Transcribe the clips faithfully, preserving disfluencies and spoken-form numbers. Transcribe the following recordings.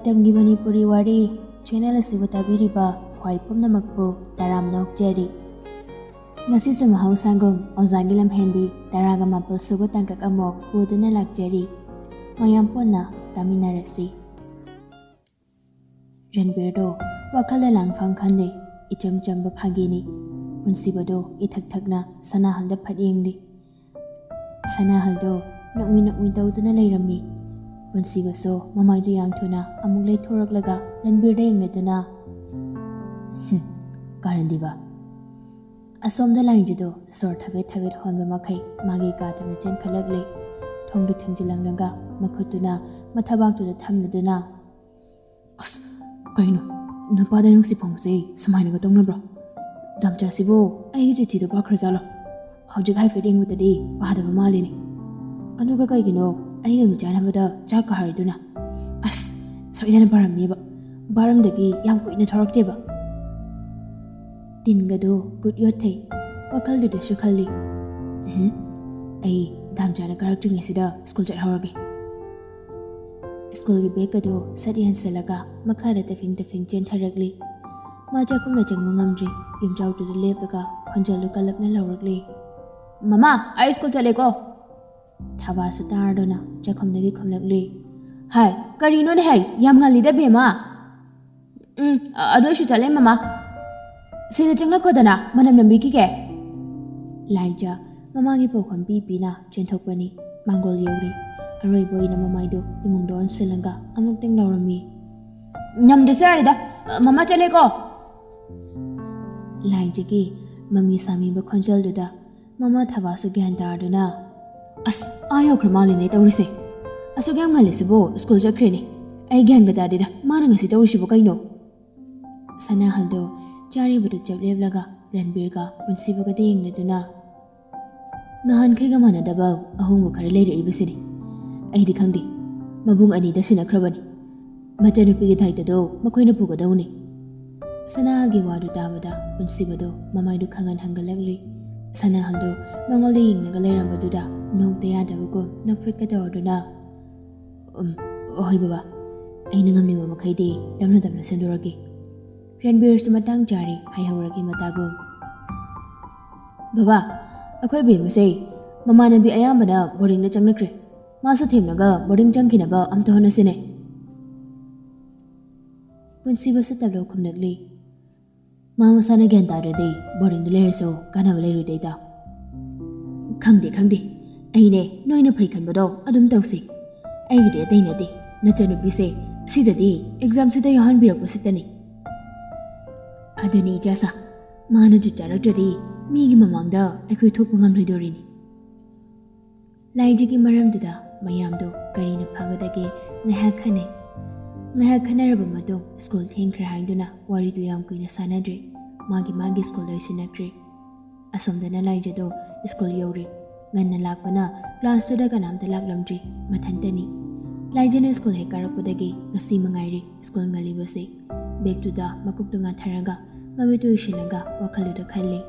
ꯃꯇꯝꯒꯤ ꯃꯅꯤꯄꯨꯔꯤ ꯋꯥꯔꯤ ꯆꯦꯅꯦꯜ ꯑꯁꯤꯕꯨ ꯇꯥꯕꯤꯔꯤꯕ ꯈ꯭ꯋꯥꯏ ꯄꯨꯝꯅꯃꯛꯄꯨ ꯇꯔꯥꯝꯅ ꯑꯣꯛꯆꯔꯤ꯫ ꯉꯁꯤꯁꯨ ꯃꯍꯧꯁꯥꯒꯨꯝ ꯑꯣꯖꯥꯒꯤ ꯂꯝꯍꯦꯟꯕꯤ ꯇꯔꯥꯒ ꯃꯥꯄꯜ ꯁꯨꯕ ꯇꯥꯡꯀꯛ ꯑꯃꯨꯛ ꯄꯨꯗꯨꯅ ꯂꯥꯛꯆꯔꯤ꯫ ꯃꯌꯥꯝ ꯄꯨꯟꯅ ꯇꯥꯃꯤꯟꯅꯔꯁꯤ꯫ ꯔꯟꯕꯤꯔꯗꯣ ꯋꯥꯈꯜꯗ ꯂꯥꯡꯐꯝ ꯈꯪꯗꯦ꯫ ꯏꯆꯝ ꯆꯝꯕ ꯐꯥꯒꯤꯅꯤ꯫ ꯄꯨꯟꯁꯤꯕꯗꯣ ꯏꯊꯛ ꯊꯛꯅ ꯁꯅꯥꯍꯜꯗ ꯐꯠ ꯌꯦꯡꯂꯤ꯫ ꯁꯅꯥꯍꯜꯗꯣ ꯅꯣꯛꯃꯤ ꯅꯣꯛꯃꯤ ꯇꯧꯗꯨꯅ ꯂꯩꯔꯝꯃꯤ꯫ ꯄꯨꯟꯁꯤꯕꯁꯨ ꯃꯃꯥꯏꯗꯨ ꯌꯥꯝ ꯊꯨꯅ ꯑꯃꯨꯛ ꯂꯩꯊꯣꯔꯛꯂꯒ ꯔꯟꯕꯤꯔꯗ ꯌꯦꯡꯂꯗꯨꯅ, "ꯍꯨꯝ, ꯀꯥꯔꯟꯗꯤꯕ!" ꯑꯁꯣꯝꯗ ꯂꯥꯏꯟꯖꯤꯗꯣ ꯁꯣꯔ ꯊꯕꯦꯠ ꯊꯕꯦꯠ ꯍꯣꯟꯕ ꯃꯈꯩ ꯃꯥꯒꯤ ꯀꯥ ꯊꯪꯅ ꯆꯦꯟꯈꯠꯂꯛꯂꯦ꯫ ꯊꯣꯡꯗꯨ ꯊꯤꯡꯖꯤꯜꯂꯝꯂꯒ ꯃꯈꯨꯠꯇꯨꯅ ꯃꯊꯕꯥꯛꯇꯨꯗ ꯊꯝꯂꯗꯨꯅ, "ꯑꯁ, ꯀꯩꯅꯣ? ꯅꯨꯄꯥꯗ ꯅꯨꯡꯁꯤ ꯐꯣꯡꯕꯁꯦ ꯁꯨꯃꯥꯏꯅꯒ ꯇꯧꯅꯕ꯭ꯔꯣ? ꯗꯥꯝꯆꯥꯁꯤꯕꯨ ꯑꯩꯒꯤ ꯆꯤꯊꯤꯗꯣ ꯄꯥꯈ꯭ꯔꯖꯥꯠꯂꯣ? ꯍꯧꯖꯤꯛ ꯍꯥꯏꯐꯦꯠ ꯌꯦꯡꯕꯗꯗꯤ ꯄꯥꯗꯕ ꯃꯥꯜꯂꯤꯅꯦ꯫ ꯑꯗꯨꯒ ꯀꯩꯒꯤꯅꯣ ꯑꯩꯒ ꯃꯤꯆꯥꯟꯅꯕꯗ ꯆꯥꯛꯀ ꯍꯥꯏꯔꯤꯗꯨꯅ? ꯑꯁ, ꯁꯣꯏꯗꯅ ꯄꯥꯔꯝꯅꯦꯕ꯫ ꯕꯥꯔꯝꯗꯒꯤ ꯌꯥꯝ ꯀꯨꯏꯅ ꯊꯣꯔꯛꯇꯦꯕ꯫" ꯇꯤꯟꯒꯗꯣ ꯀꯨꯠ ꯌꯣꯠꯊꯩ꯫ ꯋꯥꯈꯜꯗꯨꯗꯁꯨ ꯈꯜꯂꯤ, "ꯎꯝ, ꯑꯩ ꯗꯥꯝꯆꯥꯅ ꯀꯥꯔꯛꯇ꯭ꯔꯤꯉꯩꯁꯤꯗ ꯁ꯭ꯀꯨꯜ ꯆꯠꯍꯧꯔꯒꯦ꯫" ꯁ꯭ꯀꯨꯜꯒꯤ ꯕꯦꯒ ꯑꯗꯨ ꯁꯠ ꯌꯥꯟꯁꯤꯜꯂꯒ ꯃꯈꯥꯗ ꯇꯞꯐꯤꯡ ꯇꯞꯐꯤꯡ ꯆꯦꯟꯊꯔꯛꯂꯤ꯫ ꯃꯥ ꯆꯥꯛꯈꯨꯝꯗ ꯆꯪꯕ ꯉꯝꯗ꯭ꯔꯤ꯫ ꯌꯨꯝꯖꯥꯎꯗꯨꯗ ꯂꯦꯞꯂꯒ ꯈꯣꯟꯖꯦꯜꯗꯨ ꯀꯜꯂꯞꯅ ꯂꯥꯎꯔꯛꯂꯤ, "ꯃꯃꯥ, ꯑꯩ ꯁ꯭ꯀꯨꯜ ꯆꯠꯂꯦꯀꯣ!" ꯊꯕꯥꯁꯨ ꯇꯥꯔꯗꯨꯅ ꯆꯥꯛꯈꯨꯝꯗꯒꯤ ꯈꯨꯝꯂꯛꯂꯤ, "ꯍꯥꯏ, ꯀꯔꯤꯅꯣꯅꯦ ꯍꯥꯏ? ꯌꯥꯝ ꯉꯜꯂꯤꯗ ꯕꯦꯝꯃ!" "ꯎꯝ, ꯑ-, ꯑꯗꯨ ꯑꯩꯁꯨ ꯆꯠꯂꯦ, ꯃꯃꯥ꯫ ꯁꯤꯗ ꯆꯪꯂꯛꯈꯣꯗꯅ, ꯃꯅꯝ ꯅꯝꯕꯤꯈꯤꯒꯦ꯫" ꯂꯥꯏꯖ ꯃꯃꯥꯒꯤ ꯄꯥꯎꯈꯨꯝ ꯄꯤ ꯄꯤꯅ ꯆꯦꯟꯊꯣꯛꯄꯅꯤ꯫ ꯃꯥꯡꯒꯣꯜ ꯌꯧꯔꯦ꯫ ꯑꯔꯣꯏꯕ ꯑꯣꯏꯅ ꯃꯃꯥꯏꯗꯨ ꯏꯃꯨꯡꯗ ꯑꯣꯟꯁꯤꯜꯂꯒ ꯑꯃꯨꯛꯇꯪ ꯂꯥꯎꯔꯝꯃꯤ, "ꯅꯝꯗ꯭ꯔꯁꯨ ꯌꯥꯔꯦꯗ, ꯃꯃꯥ ꯆꯠꯂꯦꯀꯣ!" ꯂꯥꯏꯖꯒꯤ ꯃꯃꯤ ꯁꯥꯃꯤꯕ ꯈꯣꯟꯖꯦꯜꯗꯨꯗ ꯃꯃꯥ ꯊꯕꯥꯁꯨ ꯒ꯭ꯌꯥꯟ ꯇꯥꯔꯗꯨꯅ, "ꯑꯁ, ꯑꯥ ꯌꯧꯈ꯭ꯔ ꯃꯥꯜꯂꯦꯅꯦ ꯇꯧꯔꯤꯁꯦ꯫ ꯑꯁꯨꯛ ꯌꯥꯝ ꯉꯜꯂꯤꯁꯤꯕꯨ ꯁ꯭ꯀꯨꯜ ꯆꯠꯈ꯭ꯔꯦꯅꯦ꯫ ꯑꯩ ꯒ꯭ꯌꯥꯟꯒ ꯇꯥꯗꯦꯗ, ꯃꯥꯅ ꯉꯁꯤ ꯇꯧꯔꯤꯁꯤꯕꯨ ꯀꯩꯅꯣ?" ꯁꯅꯥꯍꯜꯗꯣ ꯆꯥꯔꯤꯕꯗꯨ ꯆꯞ ꯂꯦꯞꯂꯒ ꯔꯟꯕꯤꯔꯒ ꯄꯨꯟꯁꯤꯕꯒꯗ ꯌꯦꯡꯂꯗꯨꯅ, "ꯅꯍꯥꯟꯈꯩꯒ ꯃꯥꯟꯅꯗꯕ ꯑꯍꯣꯡꯕ ꯈꯔ ꯂꯩꯔꯛꯏꯕꯁꯤꯅꯤ꯫ ꯑꯩꯗꯤ ꯈꯪꯗꯦ, ꯃꯕꯨꯡ ꯑꯅꯤꯗ ꯁꯤꯟꯅꯈ꯭ꯔꯕꯅꯤ꯫ ꯃꯆꯟꯅꯨꯄꯤꯒꯤ ꯗꯥꯏꯇꯗꯣ ꯃꯈꯣꯏꯅ ꯄꯨꯒꯗꯧꯅꯤ꯫" ꯁꯅꯥꯍꯜꯒꯤ ꯋꯥꯗꯨ ꯇꯥꯕꯗ ꯄꯨꯟꯁꯤꯕꯗꯣ ꯃꯃꯥꯏꯗꯨ ꯈꯪꯍꯟ ꯍꯟꯒꯠꯂꯛꯂꯤ꯫ ꯁꯅꯥꯍꯜꯗꯨ ꯃꯉꯣꯟꯗ ꯌꯦꯡꯂꯒ ꯂꯩꯔꯝꯕꯗꯨꯗ ꯅꯣꯛꯇ ꯌꯥꯗꯕꯒꯨꯝ ꯅꯣꯛꯐꯦꯠꯀ ꯇꯧꯔꯗꯨꯅ, "ꯎꯝ, ꯍꯣꯏ ꯕꯕꯥ, ꯑꯩꯅ ꯉꯝꯂꯤꯕ ꯃꯈꯩꯗꯤ ꯇꯞꯅ ꯇꯞꯅ ꯁꯦꯝꯗꯣꯔꯛꯀꯦ꯫ ꯔꯟꯕꯤꯔꯁꯨ ꯃꯇꯥꯡ ꯆꯥꯔꯦ ꯍꯥꯏꯍꯧꯔꯒꯦ ꯃꯇꯥꯒꯨꯝ꯫ "ꯕꯕꯥ, ꯑꯩꯈꯣꯏ ꯕꯦꯝꯃꯁꯦ ꯃꯃꯥꯟꯅꯕꯤ ꯑꯌꯥꯝꯕꯅ ꯕꯣꯔꯗꯤꯡꯗ ꯆꯪꯅꯈ꯭ꯔꯦ꯫ ꯃꯥꯁꯨ ꯊꯦꯝꯂꯒ ꯕꯣꯔꯗꯤꯡ ꯆꯪꯈꯤꯅꯕ ꯑꯝꯇ ꯍꯣꯠꯅꯁꯤꯅꯦ꯫" ꯄꯨꯟꯁꯤꯕꯁꯨ ꯇꯞꯂꯕ ꯈꯨꯝꯂꯛꯂꯤ꯫ "ꯃꯥ ꯃꯁꯥꯅ ꯒ꯭ꯌꯥꯟ ꯇꯥꯗ꯭ꯔꯗꯤ ꯕꯣꯔꯗꯤꯡꯗ ꯂꯩꯔꯁꯨ ꯀꯥꯟꯅꯕ ꯂꯩꯔꯣꯏꯗꯩꯗ꯫" "ꯈꯪꯗꯦ, ꯈꯪꯗꯦ꯫ ꯑꯩꯅꯦ, ꯅꯣꯏꯅ ꯐꯩ ꯈꯟꯕꯗꯣ ꯑꯗꯨꯝ ꯇꯧꯁꯤ꯫ ꯑꯩꯒꯤꯗꯤ ꯑꯇꯩ ꯅꯠꯇꯦ, ꯅꯆꯟꯅꯨꯄꯤꯁꯦ ꯁꯤꯗꯗꯤ ꯑꯦꯛꯖꯥꯝꯁꯤꯗ ꯌꯥꯎꯍꯟꯕꯤꯔꯛꯄꯁꯤꯇꯅꯤ꯫" "ꯑꯗꯨꯅꯤ ꯏꯆꯥꯁꯥ, ꯃꯥꯅ ꯖꯨꯠ ꯆꯥꯔꯛꯇ꯭ꯔꯗꯤ ꯃꯤꯒꯤ ꯃꯃꯥꯡꯗ ꯑꯩꯈꯣꯏ ꯊꯣꯛꯄ ꯉꯝꯂꯣꯏꯗꯣꯔꯤꯅꯤ꯫" ꯂꯥꯏꯖꯒꯤ ꯃꯔꯝꯗꯨꯗ ꯃꯌꯥꯝꯗꯣ ꯀꯔꯤꯅ ꯐꯒꯗꯒꯦ ꯉꯥꯏꯍꯥꯛ ꯈꯟꯅꯩ꯫ ꯉꯥꯏꯍꯥꯛ ꯈꯟꯅꯔꯕ ꯃꯇꯨꯡ ꯁ꯭ꯀꯨꯜ ꯊꯦꯡꯈ꯭ꯔꯦ ꯍꯥꯏꯗꯨꯅ ꯋꯥꯔꯤꯗꯨ ꯌꯥꯝ ꯀꯨꯏꯅ ꯁꯥꯟꯅꯗ꯭ꯔꯤ꯫ ꯃꯥꯒꯤ ꯃꯥꯒꯤ ꯁ꯭ꯀꯨꯜ ꯂꯣꯏꯁꯤꯟꯅꯈ꯭ꯔꯦ꯫ ꯑꯁꯣꯝꯗꯅ ꯂꯥꯏꯖꯗꯣ ꯁ꯭ꯀꯨꯜ ꯌꯧꯔꯦ꯫ ꯉꯟꯅ ꯂꯥꯛꯄꯅ ꯀ꯭ꯂꯥꯁꯇꯨꯗ ꯀꯅꯥꯝꯇ ꯂꯥꯛꯂꯝꯗ꯭ꯔꯤ꯫ ꯃꯊꯟꯇꯅꯤ꯫ ꯂꯥꯏꯖꯅ ꯁ꯭ꯀꯨꯜ ꯍꯦꯛ ꯀꯥꯔꯛꯄꯗꯒꯤ ꯉꯁꯤ ꯃꯉꯥꯏꯔꯦ ꯁ꯭ꯀꯨꯜ ꯉꯜꯂꯤꯕꯁꯦ꯫ ꯕꯦꯒꯇꯨꯗ ꯃꯀꯣꯛꯇꯨ ꯉꯥꯊꯔꯒ ꯃꯃꯤꯠꯇꯨ ꯎꯏꯁꯤꯜꯂꯒ ꯋꯥꯈꯜꯗꯨꯗ ꯈꯜꯂꯤ꯫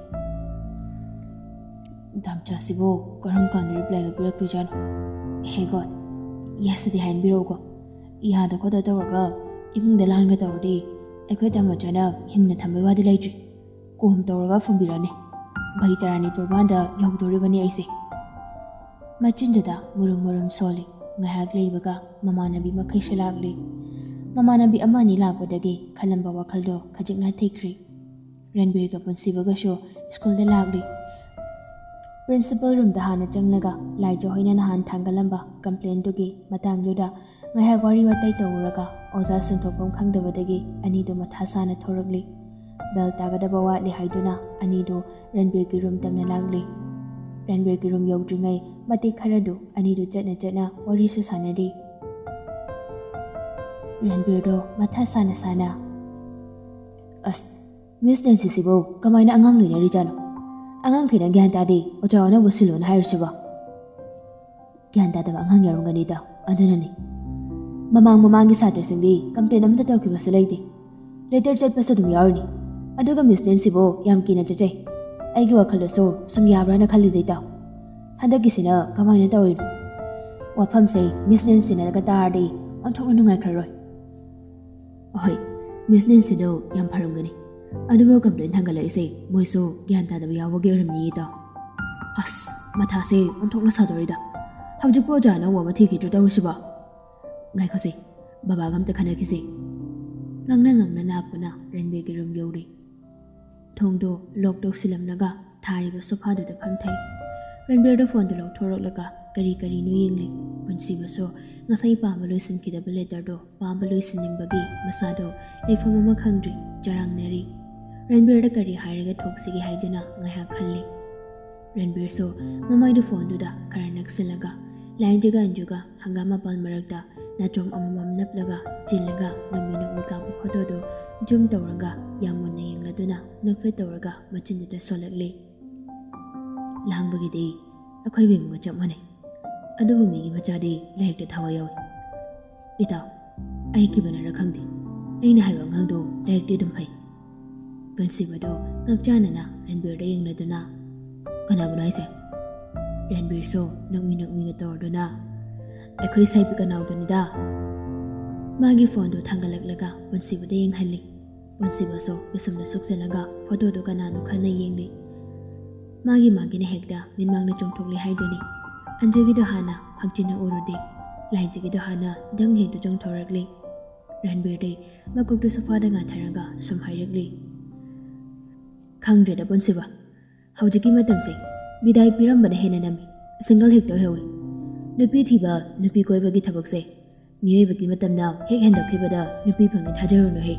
"ꯗꯥꯝꯆꯥꯁꯤꯕꯨ ꯀꯔꯝ ꯀꯥꯟꯗ ꯔꯤꯄ꯭ꯂꯥꯏꯒ ꯄꯤꯔꯛꯇꯣꯏꯖꯥꯠꯅꯣ? ꯍꯦ ꯒꯣꯗ, ꯌꯦꯁꯇꯗꯤ ꯍꯥꯏꯟꯕꯤꯔꯛꯎꯀꯣ꯫ ꯌꯥꯗ ꯈꯣꯠꯇ ꯇꯧꯔꯒ ꯏꯃꯨꯡꯗ ꯂꯥꯟꯒ ꯇꯧꯔꯗꯤ ꯑꯩꯈꯣꯏ ꯇꯥꯃꯣꯆꯥꯅ ꯍꯤꯡꯅ ꯊꯝꯕꯩ ꯋꯥꯗꯤ ꯂꯩꯇ꯭ꯔꯤ꯫ ꯀꯣꯝ ꯇꯧꯔꯒ ꯐꯨꯝꯕꯤꯔꯅꯤ꯫ ꯚꯩ ꯇꯔꯥꯅꯤ ꯇꯣꯔꯕꯥꯟꯗ ꯌꯧꯗꯣꯔꯤꯕꯅꯤ ꯑꯩꯁꯦ꯫" ꯃꯆꯤꯟꯗꯨꯗ ꯃꯨꯔꯨꯝ ꯃꯨꯔꯨꯝ ꯁꯣꯜꯂꯤ꯫ ꯉꯥꯏꯍꯥꯛ ꯂꯩꯕꯒ ꯃꯃꯥꯟꯅꯕꯤ ꯃꯈꯩꯁꯨ ꯂꯥꯛꯂꯤ꯫ ꯃꯃꯥꯟꯅꯕꯤ ꯑꯃ ꯑꯅꯤ ꯂꯥꯛꯄꯗꯒꯤ ꯈꯜꯂꯝꯕ ꯋꯥꯈꯜꯗꯣ ꯈꯖꯤꯛ ꯅꯥꯊꯩꯈ꯭ꯔꯦ꯫ ꯔꯟꯕꯤꯔꯒ ꯄꯨꯟꯁꯤꯕꯒꯁꯨ ꯁ꯭ꯀꯨꯜꯗ ꯂꯥꯛꯂꯤ꯫ ꯄ꯭ꯔꯤꯟꯁꯤꯄꯜ ꯔꯨꯝꯗ ꯍꯥꯟꯅ ꯆꯪꯂꯒ ꯂꯥꯏꯖ ꯍꯣꯏꯅ ꯅꯍꯥꯟ ꯊꯥꯡꯒꯠꯂꯝꯕ ꯀꯝꯄ꯭ꯂꯦꯟꯗꯨꯒꯤ ꯃꯇꯥꯡꯗꯨꯗ ꯉꯥꯏꯍꯥꯛ ꯋꯥꯔꯤ ꯋꯥꯇꯥꯏ ꯇꯧꯔꯨꯔꯒ ꯑꯣꯖꯥ ꯁꯤꯟꯊꯣꯛꯐꯝ ꯈꯪꯗꯕꯗꯒꯤ ꯑꯅꯤꯗꯨ ꯃꯊꯥ ꯁꯥꯅ ꯊꯣꯔꯛꯂꯤ꯫ ꯕꯦꯜ ꯇꯥꯒꯗꯕ ꯋꯥꯠꯂꯤ ꯍꯥꯏꯗꯨꯅ ꯑꯅꯤꯗꯨ ꯔꯟꯕꯤꯔꯒꯤ ꯔꯨꯝ ꯇꯝꯅ ꯂꯥꯛꯂꯤ꯫ ꯔꯟꯕꯤꯔꯒꯤ ꯔꯨꯝ ꯌꯧꯗ꯭ꯔꯤꯉꯩ ꯃꯇꯦꯛ ꯈꯔꯗꯨ ꯑꯅꯤꯗꯨ ꯆꯠꯅ ꯆꯠꯅ ꯋꯥꯔꯤꯁꯨ ꯁꯥꯟꯅꯔꯤ꯫ ꯔꯟꯕꯤꯔꯗꯣ ꯃꯊꯥ ꯁꯥꯅ ꯁꯥꯅ, "ꯑꯁ, ꯃꯤꯁ ꯅꯦꯟꯁꯤꯁꯤꯕꯨ ꯀꯃꯥꯏꯅ ꯑꯉꯥꯡ ꯂꯣꯏꯅꯔꯤꯖꯥꯠꯅꯣ? ꯑꯉꯥꯡꯈꯩꯅ ꯒ꯭ꯌꯥꯟ ꯇꯥꯗꯦ, ꯑꯣꯖꯥ ꯑꯅꯧꯕ ꯁꯤꯜꯂꯣꯅ ꯍꯥꯏꯔꯤꯁꯤꯕꯣ?" "ꯒ꯭ꯌꯥꯟ ꯇꯥꯗꯕ ꯑꯉꯥꯡ ꯌꯥꯎꯔꯝꯒꯅꯤꯗ, ꯑꯗꯨꯅꯅꯤ꯫ ꯃꯃꯥꯡ ꯃꯃꯥꯡꯒꯤ ꯁꯥꯇ꯭ꯔꯁꯤꯡꯗꯤ ꯀꯝꯄ꯭ꯂꯦꯟ ꯑꯃꯠꯇ ꯇꯧꯈꯤꯕꯁꯨ ꯂꯩꯇꯦ꯫ ꯂꯦꯇꯔ ꯆꯠꯄꯁꯨ ꯑꯗꯨꯝ ꯌꯥꯎꯔꯤꯅꯤ꯫ ꯑꯗꯨꯒ ꯃꯤꯁ ꯅꯦꯟꯁꯤꯕꯨ ꯌꯥꯝ ꯀꯤꯅ ꯆꯠꯆꯩ꯫ ꯑꯩꯒꯤ ꯋꯥꯈꯜꯗꯁꯨ ꯁꯨꯝ ꯌꯥꯕ꯭ꯔꯥꯅ ꯈꯜꯂꯤꯗ ꯏꯇꯥꯎ꯫ ꯍꯟꯗꯛꯀꯤꯁꯤꯅ ꯀꯃꯥꯏꯅ ꯇꯧꯔꯤꯅꯣ? ꯋꯥꯐꯝꯁꯦ ꯃꯤꯁ ꯅꯦꯟꯁꯤꯅꯒ ꯇꯥꯔꯗꯤ ꯑꯣꯟꯊꯣꯛꯅ ꯅꯨꯡꯉꯥꯏꯈ꯭ꯔꯔꯣꯏ꯫ ꯑꯍꯣꯏ, ꯃꯤꯁ ꯅꯦꯟꯁꯤꯗꯣ ꯌꯥꯝ ꯐꯔꯝꯒꯅꯤ꯫ ꯑꯗꯨꯕꯨ ꯀꯝꯄ꯭ꯂꯦꯟ ꯊꯥꯡꯒꯠꯂꯛꯏꯁꯦ ꯃꯣꯏꯁꯨ ꯒ꯭ꯌꯥꯟ ꯇꯥꯗꯕ ꯌꯥꯎꯕꯒꯤ ꯑꯣꯏꯔꯝꯅꯤꯌꯦ ꯏꯇꯥꯎ꯫ ꯑꯁ, ꯃꯊꯥꯁꯦ ꯑꯣꯟꯊꯣꯛꯅ ꯁꯥꯗꯣꯔꯤꯗ꯫ ꯍꯧꯖꯤꯛꯄꯨ ꯑꯣꯖꯥ ꯑꯅꯧꯕ ꯑꯃ ꯊꯤꯈꯤꯗ꯭ꯔꯣ ꯇꯧꯔꯤꯁꯤꯕꯣ? ꯉꯥꯏꯈꯣꯁꯦ, ꯕꯕꯥꯒ ꯑꯝꯇ ꯈꯟꯅꯈꯤꯁꯦ꯫ ꯉꯥꯡꯅ ꯉꯥꯡꯅ ꯅꯥꯛꯄꯅ ꯔꯟꯕꯤꯔꯒꯤ ꯔꯨꯝ ꯌꯧꯔꯦ꯫ ꯊꯣꯡꯗꯣ ꯂꯣꯛ ꯇꯧꯁꯤꯜꯂꯝꯂꯒ ꯊꯥꯔꯤꯕ ꯁꯣꯐꯥꯗꯨꯗ ꯐꯝꯊꯩ꯫ ꯔꯟꯕꯤꯔꯗ ꯐꯣꯟꯗꯨ ꯂꯧꯊꯣꯔꯛꯂꯒ ꯀꯔꯤ ꯀꯔꯤꯅꯣ ꯌꯦꯡꯂꯤ꯫ ꯄꯨꯟꯁꯤꯕꯁꯨ ꯉꯁꯥꯏ ꯄꯥꯕ ꯂꯣꯏꯁꯤꯟꯈꯤꯗꯕ ꯂꯦꯇꯔꯗꯣ ꯄꯥꯕ ꯂꯣꯏꯁꯤꯟꯅꯤꯡꯕꯒꯤ ꯃꯁꯥꯗꯣ ꯂꯩꯐꯝ ꯑꯃ ꯈꯪꯗ꯭ꯔꯤ, ꯆꯔꯥꯡꯅꯔꯤ꯫ ꯔꯟꯕꯤꯔꯗ ꯀꯔꯤ ꯍꯥꯏꯔꯒ ꯊꯣꯛꯁꯤꯒꯦ ꯍꯥꯏꯗꯨꯅ ꯉꯥꯏꯍꯥꯛ ꯈꯜꯂꯤ꯫ ꯔꯟꯕꯤꯔꯁꯨ ꯃꯃꯥꯏꯗꯨ ꯐꯣꯟꯗꯨꯗ ꯈꯔ ꯅꯛꯁꯤꯜꯂꯒ ꯂꯥꯏꯟꯖꯒ ꯑꯟꯖꯨꯒ ꯍꯪꯒꯥꯝ ꯃꯄꯥꯜ ꯃꯔꯛꯇ ꯅꯥꯆꯣꯝ ꯑꯃꯃꯝ ꯅꯞꯂꯒ ꯆꯤꯜꯂꯒ ꯅꯣꯛꯃꯤ ꯅꯣꯛꯃꯤ ꯀꯥꯞꯄ ꯐꯣꯇꯣꯗꯨ ꯖꯨꯝ ꯇꯧꯔꯒ ꯌꯥꯝ ꯃꯨꯟꯅ ꯌꯦꯡꯂꯗꯨꯅ ꯅꯣꯛꯐꯦꯠ ꯇꯧꯔꯒ ꯃꯆꯤꯟꯗꯨꯗ ꯁꯣꯜꯂꯛꯂꯤ꯫ ꯂꯥꯡꯕꯒꯤꯗꯤ ꯑꯩꯈꯣꯏ ꯕꯦꯝꯒ ꯆꯞ ꯃꯥꯟꯅꯩ꯫ ꯑꯗꯨꯕꯨ ꯃꯤꯒꯤ ꯃꯆꯥꯗꯤ ꯂꯥꯏꯔꯤꯛꯇ ꯊꯋꯥꯏ ꯌꯥꯎꯏ꯫ ꯏꯇꯥꯎ, ꯑꯩ ꯀꯤꯕꯅꯔ ꯈꯪꯗꯦ, ꯑꯩꯅ ꯍꯥꯏꯕ ꯑꯉꯥꯡꯗꯣ ꯂꯥꯏꯔꯤꯛꯇꯤ ꯑꯗꯨꯝ ꯐꯩ꯫ ꯄꯨꯟꯁꯤꯕꯗꯣ ꯉꯛꯆꯥꯅꯅ ꯔꯟꯕꯤꯔꯗ ꯌꯦꯡꯂꯗꯨꯅ, "ꯀꯅꯥꯕꯨꯅꯣ ꯍꯥꯏꯁꯦ?" ꯔꯟꯕꯤꯔꯁꯨ ꯅꯣꯛꯃꯤ ꯅꯣꯛꯃꯤꯒ ꯇꯧꯔꯗꯨꯅ, "ꯑꯩꯈꯣꯏ ꯁꯥꯏꯕꯤ ꯀꯅꯥꯎꯗꯨꯅꯤꯗ꯫" ꯃꯥꯒꯤ ꯐꯣꯟꯗꯨ ꯊꯥꯡꯒꯠꯂꯛꯂꯒ ꯄꯨꯟꯁꯤꯕꯗ ꯌꯦꯡꯍꯜꯂꯤ꯫ ꯄꯨꯟꯁꯤꯕꯁꯨ ꯄꯤꯁꯨꯝꯗ ꯁꯨꯛꯆꯜꯂꯒ ꯐꯣꯇꯣꯗꯨ ꯀꯅꯥꯅꯣ ꯈꯟꯅ ꯌꯦꯡꯂꯤ꯫ ꯃꯥꯒꯤ ꯃꯥꯒꯤꯅ ꯍꯦꯛꯇ ꯃꯤꯠꯃꯥꯡꯗ ꯆꯣꯡꯊꯣꯛꯂꯤ ꯍꯥꯏꯗꯨꯅꯤ꯫ ꯑꯟꯖꯨꯒꯤꯗꯣ ꯍꯥꯟꯅ ꯍꯛꯆꯤꯟꯅ ꯎꯔꯨꯗꯦ꯫ ꯂꯥꯏꯟꯖꯒꯤꯗꯣ ꯍꯥꯟꯅ ꯗꯪ ꯍꯦꯛꯇ ꯆꯣꯡꯊꯣꯔꯛꯂꯤ꯫ ꯔꯟꯕꯤꯔꯗꯤ ꯃꯀꯣꯛꯇꯨ ꯁꯣꯐꯥꯗ ꯉꯥꯊꯔꯒ ꯁꯨꯝ ꯍꯥꯏꯔꯛꯂꯤ, "ꯈꯪꯗ꯭ꯔꯦꯗ ꯄꯨꯟꯁꯤꯕ, ꯍꯧꯖꯤꯛꯀꯤ ꯃꯇꯝꯁꯦ ꯕꯤꯗꯥꯏ ꯄꯤꯔꯝꯕꯅ ꯍꯦꯟꯅ ꯅꯝꯃꯤ, ꯁꯤꯡꯒꯜ ꯍꯦꯛꯇ ꯑꯣꯏꯍꯧꯏ꯫ ꯅꯨꯄꯤ ꯊꯤꯕ, ꯅꯨꯄꯤ ꯀꯣꯏꯕꯒꯤ ꯊꯕꯛꯁꯦ ꯃꯤꯑꯣꯏꯕꯒꯤ ꯃꯇꯝꯅ ꯍꯦꯛ ꯍꯦꯟꯗꯣꯛꯈꯤꯕꯗ ꯅꯨꯄꯤ ꯐꯪꯅꯤ ꯊꯥꯖꯔꯨꯅꯨꯍꯦ꯫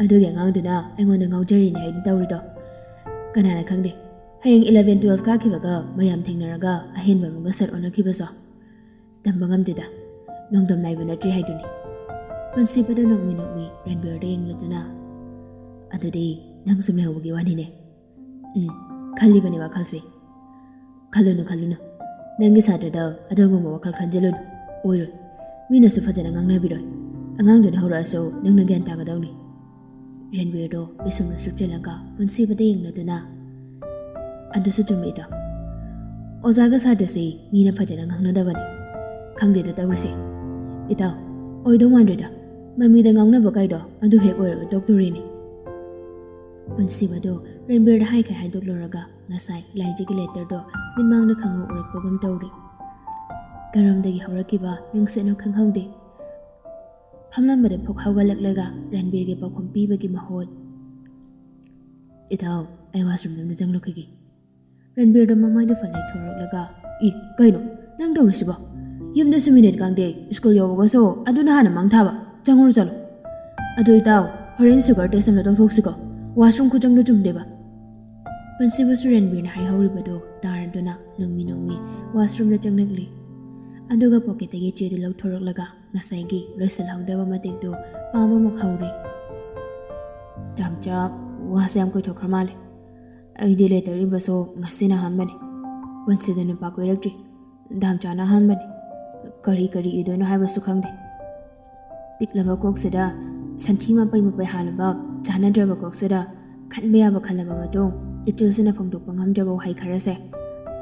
ꯑꯗꯨꯒꯤ ꯑꯉꯥꯡꯗꯨꯅ ꯑꯩꯉꯣꯟꯗ ꯉꯥꯎꯖꯔꯤꯅꯦ ꯍꯥꯏꯅ ꯇꯧꯔꯤꯗꯣ꯫ ꯀꯅꯥꯅ ꯈꯪꯗꯦ, ꯍꯌꯦꯡ ꯏꯂꯚꯦꯟ ꯇꯨꯋꯦꯜꯐ ꯀꯥꯈꯤꯕꯒ ꯃꯌꯥꯝ ꯊꯦꯡꯅꯔꯒ ꯑꯍꯦꯟꯕ ꯑꯃꯒ ꯁꯠ ꯑꯣꯟꯅꯈꯤꯕꯁꯨ꯫ ꯇꯝꯕ ꯉꯝꯗꯦꯗ, ꯅꯣꯡꯗꯝ ꯅꯥꯏꯕ ꯅꯠꯇ꯭ꯔꯤ ꯍꯥꯏꯗꯨꯅꯤ꯫" ꯄꯨꯟꯁꯤꯕꯗ ꯅꯣꯛꯃꯤ ꯅꯣꯛꯃꯤ ꯔꯟꯕꯤꯔꯗ ꯌꯦꯡꯂꯗꯨꯅ, "ꯑꯗꯨꯗꯤ ꯅꯪꯁꯨ ꯂꯩꯍꯧꯕꯒꯤ ꯋꯥꯅꯤꯅꯦ꯫" "ꯎꯝ, ꯈꯜꯂꯤꯕꯅꯤ ꯋꯥꯈꯜꯁꯦ꯫" "ꯈꯜꯂꯨꯅꯨ, ꯈꯜꯂꯨꯅꯨ꯫ ꯅꯪꯒꯤ ꯁꯥꯇ꯭ꯔꯗ ꯑꯗꯨꯒꯨꯝꯕ ꯋꯥꯈꯜ ꯈꯟꯖꯤꯜꯂꯨꯅꯨ꯫ ꯑꯣꯏꯔꯣꯏ꯫ ꯃꯤꯅꯁꯨ ꯐꯖꯅ ꯉꯥꯡꯅꯕꯤꯔꯣꯏ꯫ ꯑꯉꯥꯡꯗꯨꯅ ꯍꯧꯔꯛꯑꯁꯨ ꯅꯪꯅ ꯒ꯭ꯌꯥꯟ ꯇꯥꯒꯗꯧꯅꯤ꯫" ꯔꯟꯕꯤꯔꯗꯣ ꯄꯤꯁꯨꯝꯗ ꯁꯨꯛꯆꯜꯂꯒ ꯄꯨꯟꯁꯤꯕꯗ ꯌꯦꯡꯂꯗꯨꯅ, "ꯑꯗꯨꯁꯨ ꯆꯨꯝꯃꯤ ꯏꯇꯥꯎ꯫ ꯑꯣꯖꯥꯒ ꯁꯥꯇ꯭ꯔꯁꯤ ꯃꯤꯅ ꯐꯖꯅ ꯉꯥꯡꯅꯗꯕꯅꯤ꯫ ꯈꯪꯗꯦꯗ ꯇꯧꯔꯤꯁꯦ꯫ ꯏꯇꯥꯎ, ꯑꯣꯏꯗꯧ ꯃꯥꯟꯗ꯭ꯔꯦꯗ꯫ ꯃꯃꯤꯗ ꯉꯥꯎꯅꯕ ꯀꯥꯏꯗꯣ ꯑꯗꯨ ꯍꯦꯛ ꯑꯣꯏꯔꯒ ꯇꯣꯛꯇꯣꯔꯤꯅꯤ꯫ ꯄꯨꯟꯁꯤꯕꯗꯣ ꯔꯟꯕꯤꯔꯗ ꯍꯥꯏꯈꯩ ꯍꯥꯏꯗꯣꯛꯂꯨꯔꯒ ꯉꯁꯥꯏ ꯂꯥꯏꯖꯒꯤ ꯂꯦꯇꯔꯗꯣ ꯃꯤꯠꯃꯥꯡꯗ ꯈꯪꯎ ꯎꯔꯛꯄꯒꯨꯝ ꯇꯧꯔꯤ꯫ ꯀꯔꯝꯗꯒꯤ ꯍꯧꯔꯛꯈꯤꯕ ꯅꯨꯡꯁꯤꯠꯅꯣ ꯈꯪꯍꯧꯗꯦ꯫ ꯐꯝꯂꯝꯕꯗ ꯐꯨꯛ ꯍꯧꯒꯠꯂꯛꯂꯒ ꯔꯟꯕꯤꯔꯒꯤ ꯄꯥꯎꯈꯨꯝ ꯄꯤꯕꯒꯤ ꯃꯍꯨꯠ, "ꯏꯇꯥꯎ, ꯑꯩ ꯋꯥꯁꯔꯨꯝꯗ ꯑꯝꯇ ꯆꯪꯂꯨꯈꯤꯒꯦ"꯫ ꯔꯟꯕꯤꯔꯗꯣ ꯃꯃꯥꯏꯗꯨ ꯐꯠ ꯂꯩꯊꯣꯔꯛꯂꯒ, "ꯏ, ꯀꯩꯅꯣ ꯅꯪ ꯇꯧꯔꯤꯁꯤꯕꯣ? ꯌꯨꯝꯗꯁꯨ ꯃꯤꯅꯤꯠ ꯀꯥꯡꯗꯦ, ꯁ꯭ꯀꯨꯜ ꯌꯧꯕꯒꯁꯨ ꯑꯗꯨꯅ ꯍꯥꯟꯅ ꯃꯥꯡ ꯊꯥꯕ꯫ ꯆꯪꯉꯨꯔꯣ ꯆꯠꯂꯣ꯫ ꯑꯗꯨ ꯏꯇꯥꯎ, ꯍꯣꯔꯦꯟ ꯁꯨꯒꯔ ꯇꯦꯁ ꯑꯃ ꯇꯧꯊꯣꯛꯁꯤꯀꯣ꯫ ꯋꯥꯁꯔꯨꯝ ꯈꯨꯆꯪꯗꯣ ꯆꯨꯝꯗꯦꯕ"꯫ ꯄꯨꯟꯁꯤꯕꯁꯨ ꯔꯟꯕꯤꯔꯅ ꯍꯥꯏꯍꯧꯔꯤꯕꯗꯣ ꯇꯥꯔꯗꯨꯅ ꯅꯣꯡꯃꯤ ꯅꯣꯡꯃꯤ ꯋꯥꯁꯔꯨꯝꯗ ꯆꯪꯂꯛꯂꯤ꯫ ꯑꯗꯨꯒ ꯄꯣꯀꯦꯠꯇꯒꯤ ꯆꯦꯗꯨ ꯂꯧꯊꯣꯔꯛꯂꯒ ꯉꯁꯥꯏꯒꯤ ꯂꯣꯏꯁꯤꯜꯍꯧꯗꯕ ꯃꯇꯦꯛꯇꯨ ꯄꯥꯕꯃꯨꯛ ꯍꯧꯔꯦ꯫ "ꯗꯥꯝꯆꯥ, ꯋꯥꯁꯦ ꯌꯥꯝ ꯀꯨꯏꯊꯣꯛꯈ꯭ꯔ ꯃꯥꯜꯂꯦ꯫ ꯑꯩꯗꯤ ꯂꯦꯇꯔ ꯏꯕꯁꯨ ꯉꯁꯤꯅ ꯑꯍꯥꯟꯕꯅꯤ꯫ ꯄꯨꯟꯁꯤꯗ ꯅꯨꯄꯥ ꯀꯣꯏꯔꯛꯇ꯭ꯔꯤ꯫ ꯗꯥꯝꯆꯥꯅ ꯑꯍꯥꯟꯕꯅꯤ꯫ ꯀꯔꯤ ꯀꯔꯤ ꯏꯗꯣꯏꯅꯣ ꯍꯥꯏꯕꯁꯨ ꯈꯪꯗꯦ꯫ ꯄꯤꯛꯂꯕ ꯀꯣꯛꯁꯤꯗ ꯁꯟꯊꯤ ꯃꯄꯩ ꯃꯄꯩ ꯍꯥꯜꯂꯕ ꯆꯥꯟꯅꯗ꯭ꯔꯕ ꯀꯣꯛꯁꯤꯗ ꯈꯟꯕ ꯌꯥꯕ ꯈꯜꯂꯕ ꯃꯇꯨꯡ, ꯏꯆꯤꯜꯁꯤꯅ ꯐꯣꯡꯗꯣꯛꯄ ꯉꯝꯗ꯭ꯔꯕ ꯋꯥꯍꯩ ꯈꯔꯁꯦ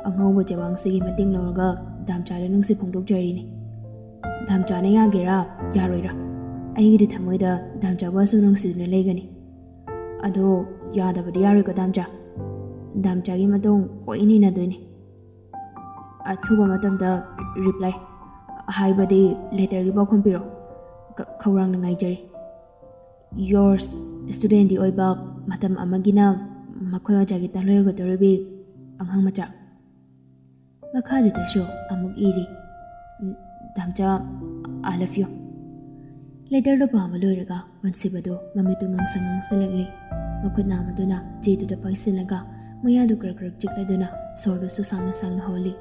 ꯑꯉꯧꯕ ꯆꯦꯕꯥꯡꯁꯤꯒꯤ ꯃꯇꯦꯡ ꯂꯧꯔꯒ ꯗꯥꯝꯆꯥꯗ ꯅꯨꯡꯁꯤ ꯐꯣꯡꯗꯣꯛꯆꯔꯤꯅꯤ꯫ ꯗꯥꯝꯆꯥꯅ ꯌꯥꯒꯦꯔꯥ ꯌꯥꯔꯣꯏꯔꯥ, ꯑꯩꯒꯤꯗꯤ ꯊꯃꯣꯏꯗ ꯗꯥꯝꯆꯥꯕꯨ ꯑꯁꯨꯝ ꯅꯨꯡꯁꯤꯗꯨꯅ ꯂꯩꯒꯅꯤ꯫ ꯑꯗꯣ ꯌꯥꯗꯕꯗꯤ ꯌꯥꯔꯣꯏꯀꯣ ꯗꯥꯝꯆꯥ꯫ ꯗꯥꯝꯆꯥꯒꯤ ꯃꯇꯨꯡ ꯀꯣꯏꯅ ꯏꯟꯅꯗꯣꯏꯅꯤ꯫ ꯑꯊꯨꯕ ꯃꯇꯝꯗ ꯔꯤꯄ꯭ꯂꯥꯏ, ꯍꯥꯏꯕꯗꯤ ꯂꯦꯇꯔꯒꯤ ꯄꯥꯎꯈꯨꯝ ꯄꯤꯔꯛꯑꯣ꯫ ꯈ-, ꯈꯧꯔꯥꯡꯅ ꯉꯥꯏꯖꯔꯤ꯫ Yours, ꯁ꯭ꯇꯨꯗꯦꯟꯗꯤ ꯑꯣꯏꯕ, ꯃꯇꯝ ꯑꯃꯒꯤꯅ ꯃꯈꯣꯏ ꯑꯣꯖꯥꯒꯤ ꯇꯥꯂꯣꯏ ꯑꯣꯏꯒꯗꯧꯔꯤꯕꯤ ꯑꯉꯥꯡ ꯃꯆꯥ꯫ ꯃꯈꯥꯗꯨꯗꯁꯨ ꯑꯃꯨꯛ ꯏꯔꯤ, "ꯗꯥꯝꯆꯥ, I love you"꯫ ꯂꯦꯇꯔꯗꯨ ꯄꯥꯕ ꯂꯣꯏꯔꯒ ꯄꯨꯟꯁꯤꯕꯗꯨ ꯃꯃꯤꯠꯇꯨ ꯉꯥꯡꯁꯪ ꯉꯥꯡꯁꯜꯂꯛꯂꯤ꯫ ꯃꯈꯨꯠ ꯅꯥꯝꯃꯗꯨꯅ ꯆꯦꯗꯨꯗ ꯄꯥꯏꯁꯤꯜꯂꯒ ꯃꯌꯥꯗꯨ ꯀ꯭ꯔꯛ ꯀ꯭ꯔꯛ ꯆꯤꯛꯂꯗꯨꯅ ꯁꯣꯔꯗꯨꯁꯨ ꯁꯥꯡꯅ ꯁꯥꯡꯅ ꯍꯣꯜꯂꯤ꯫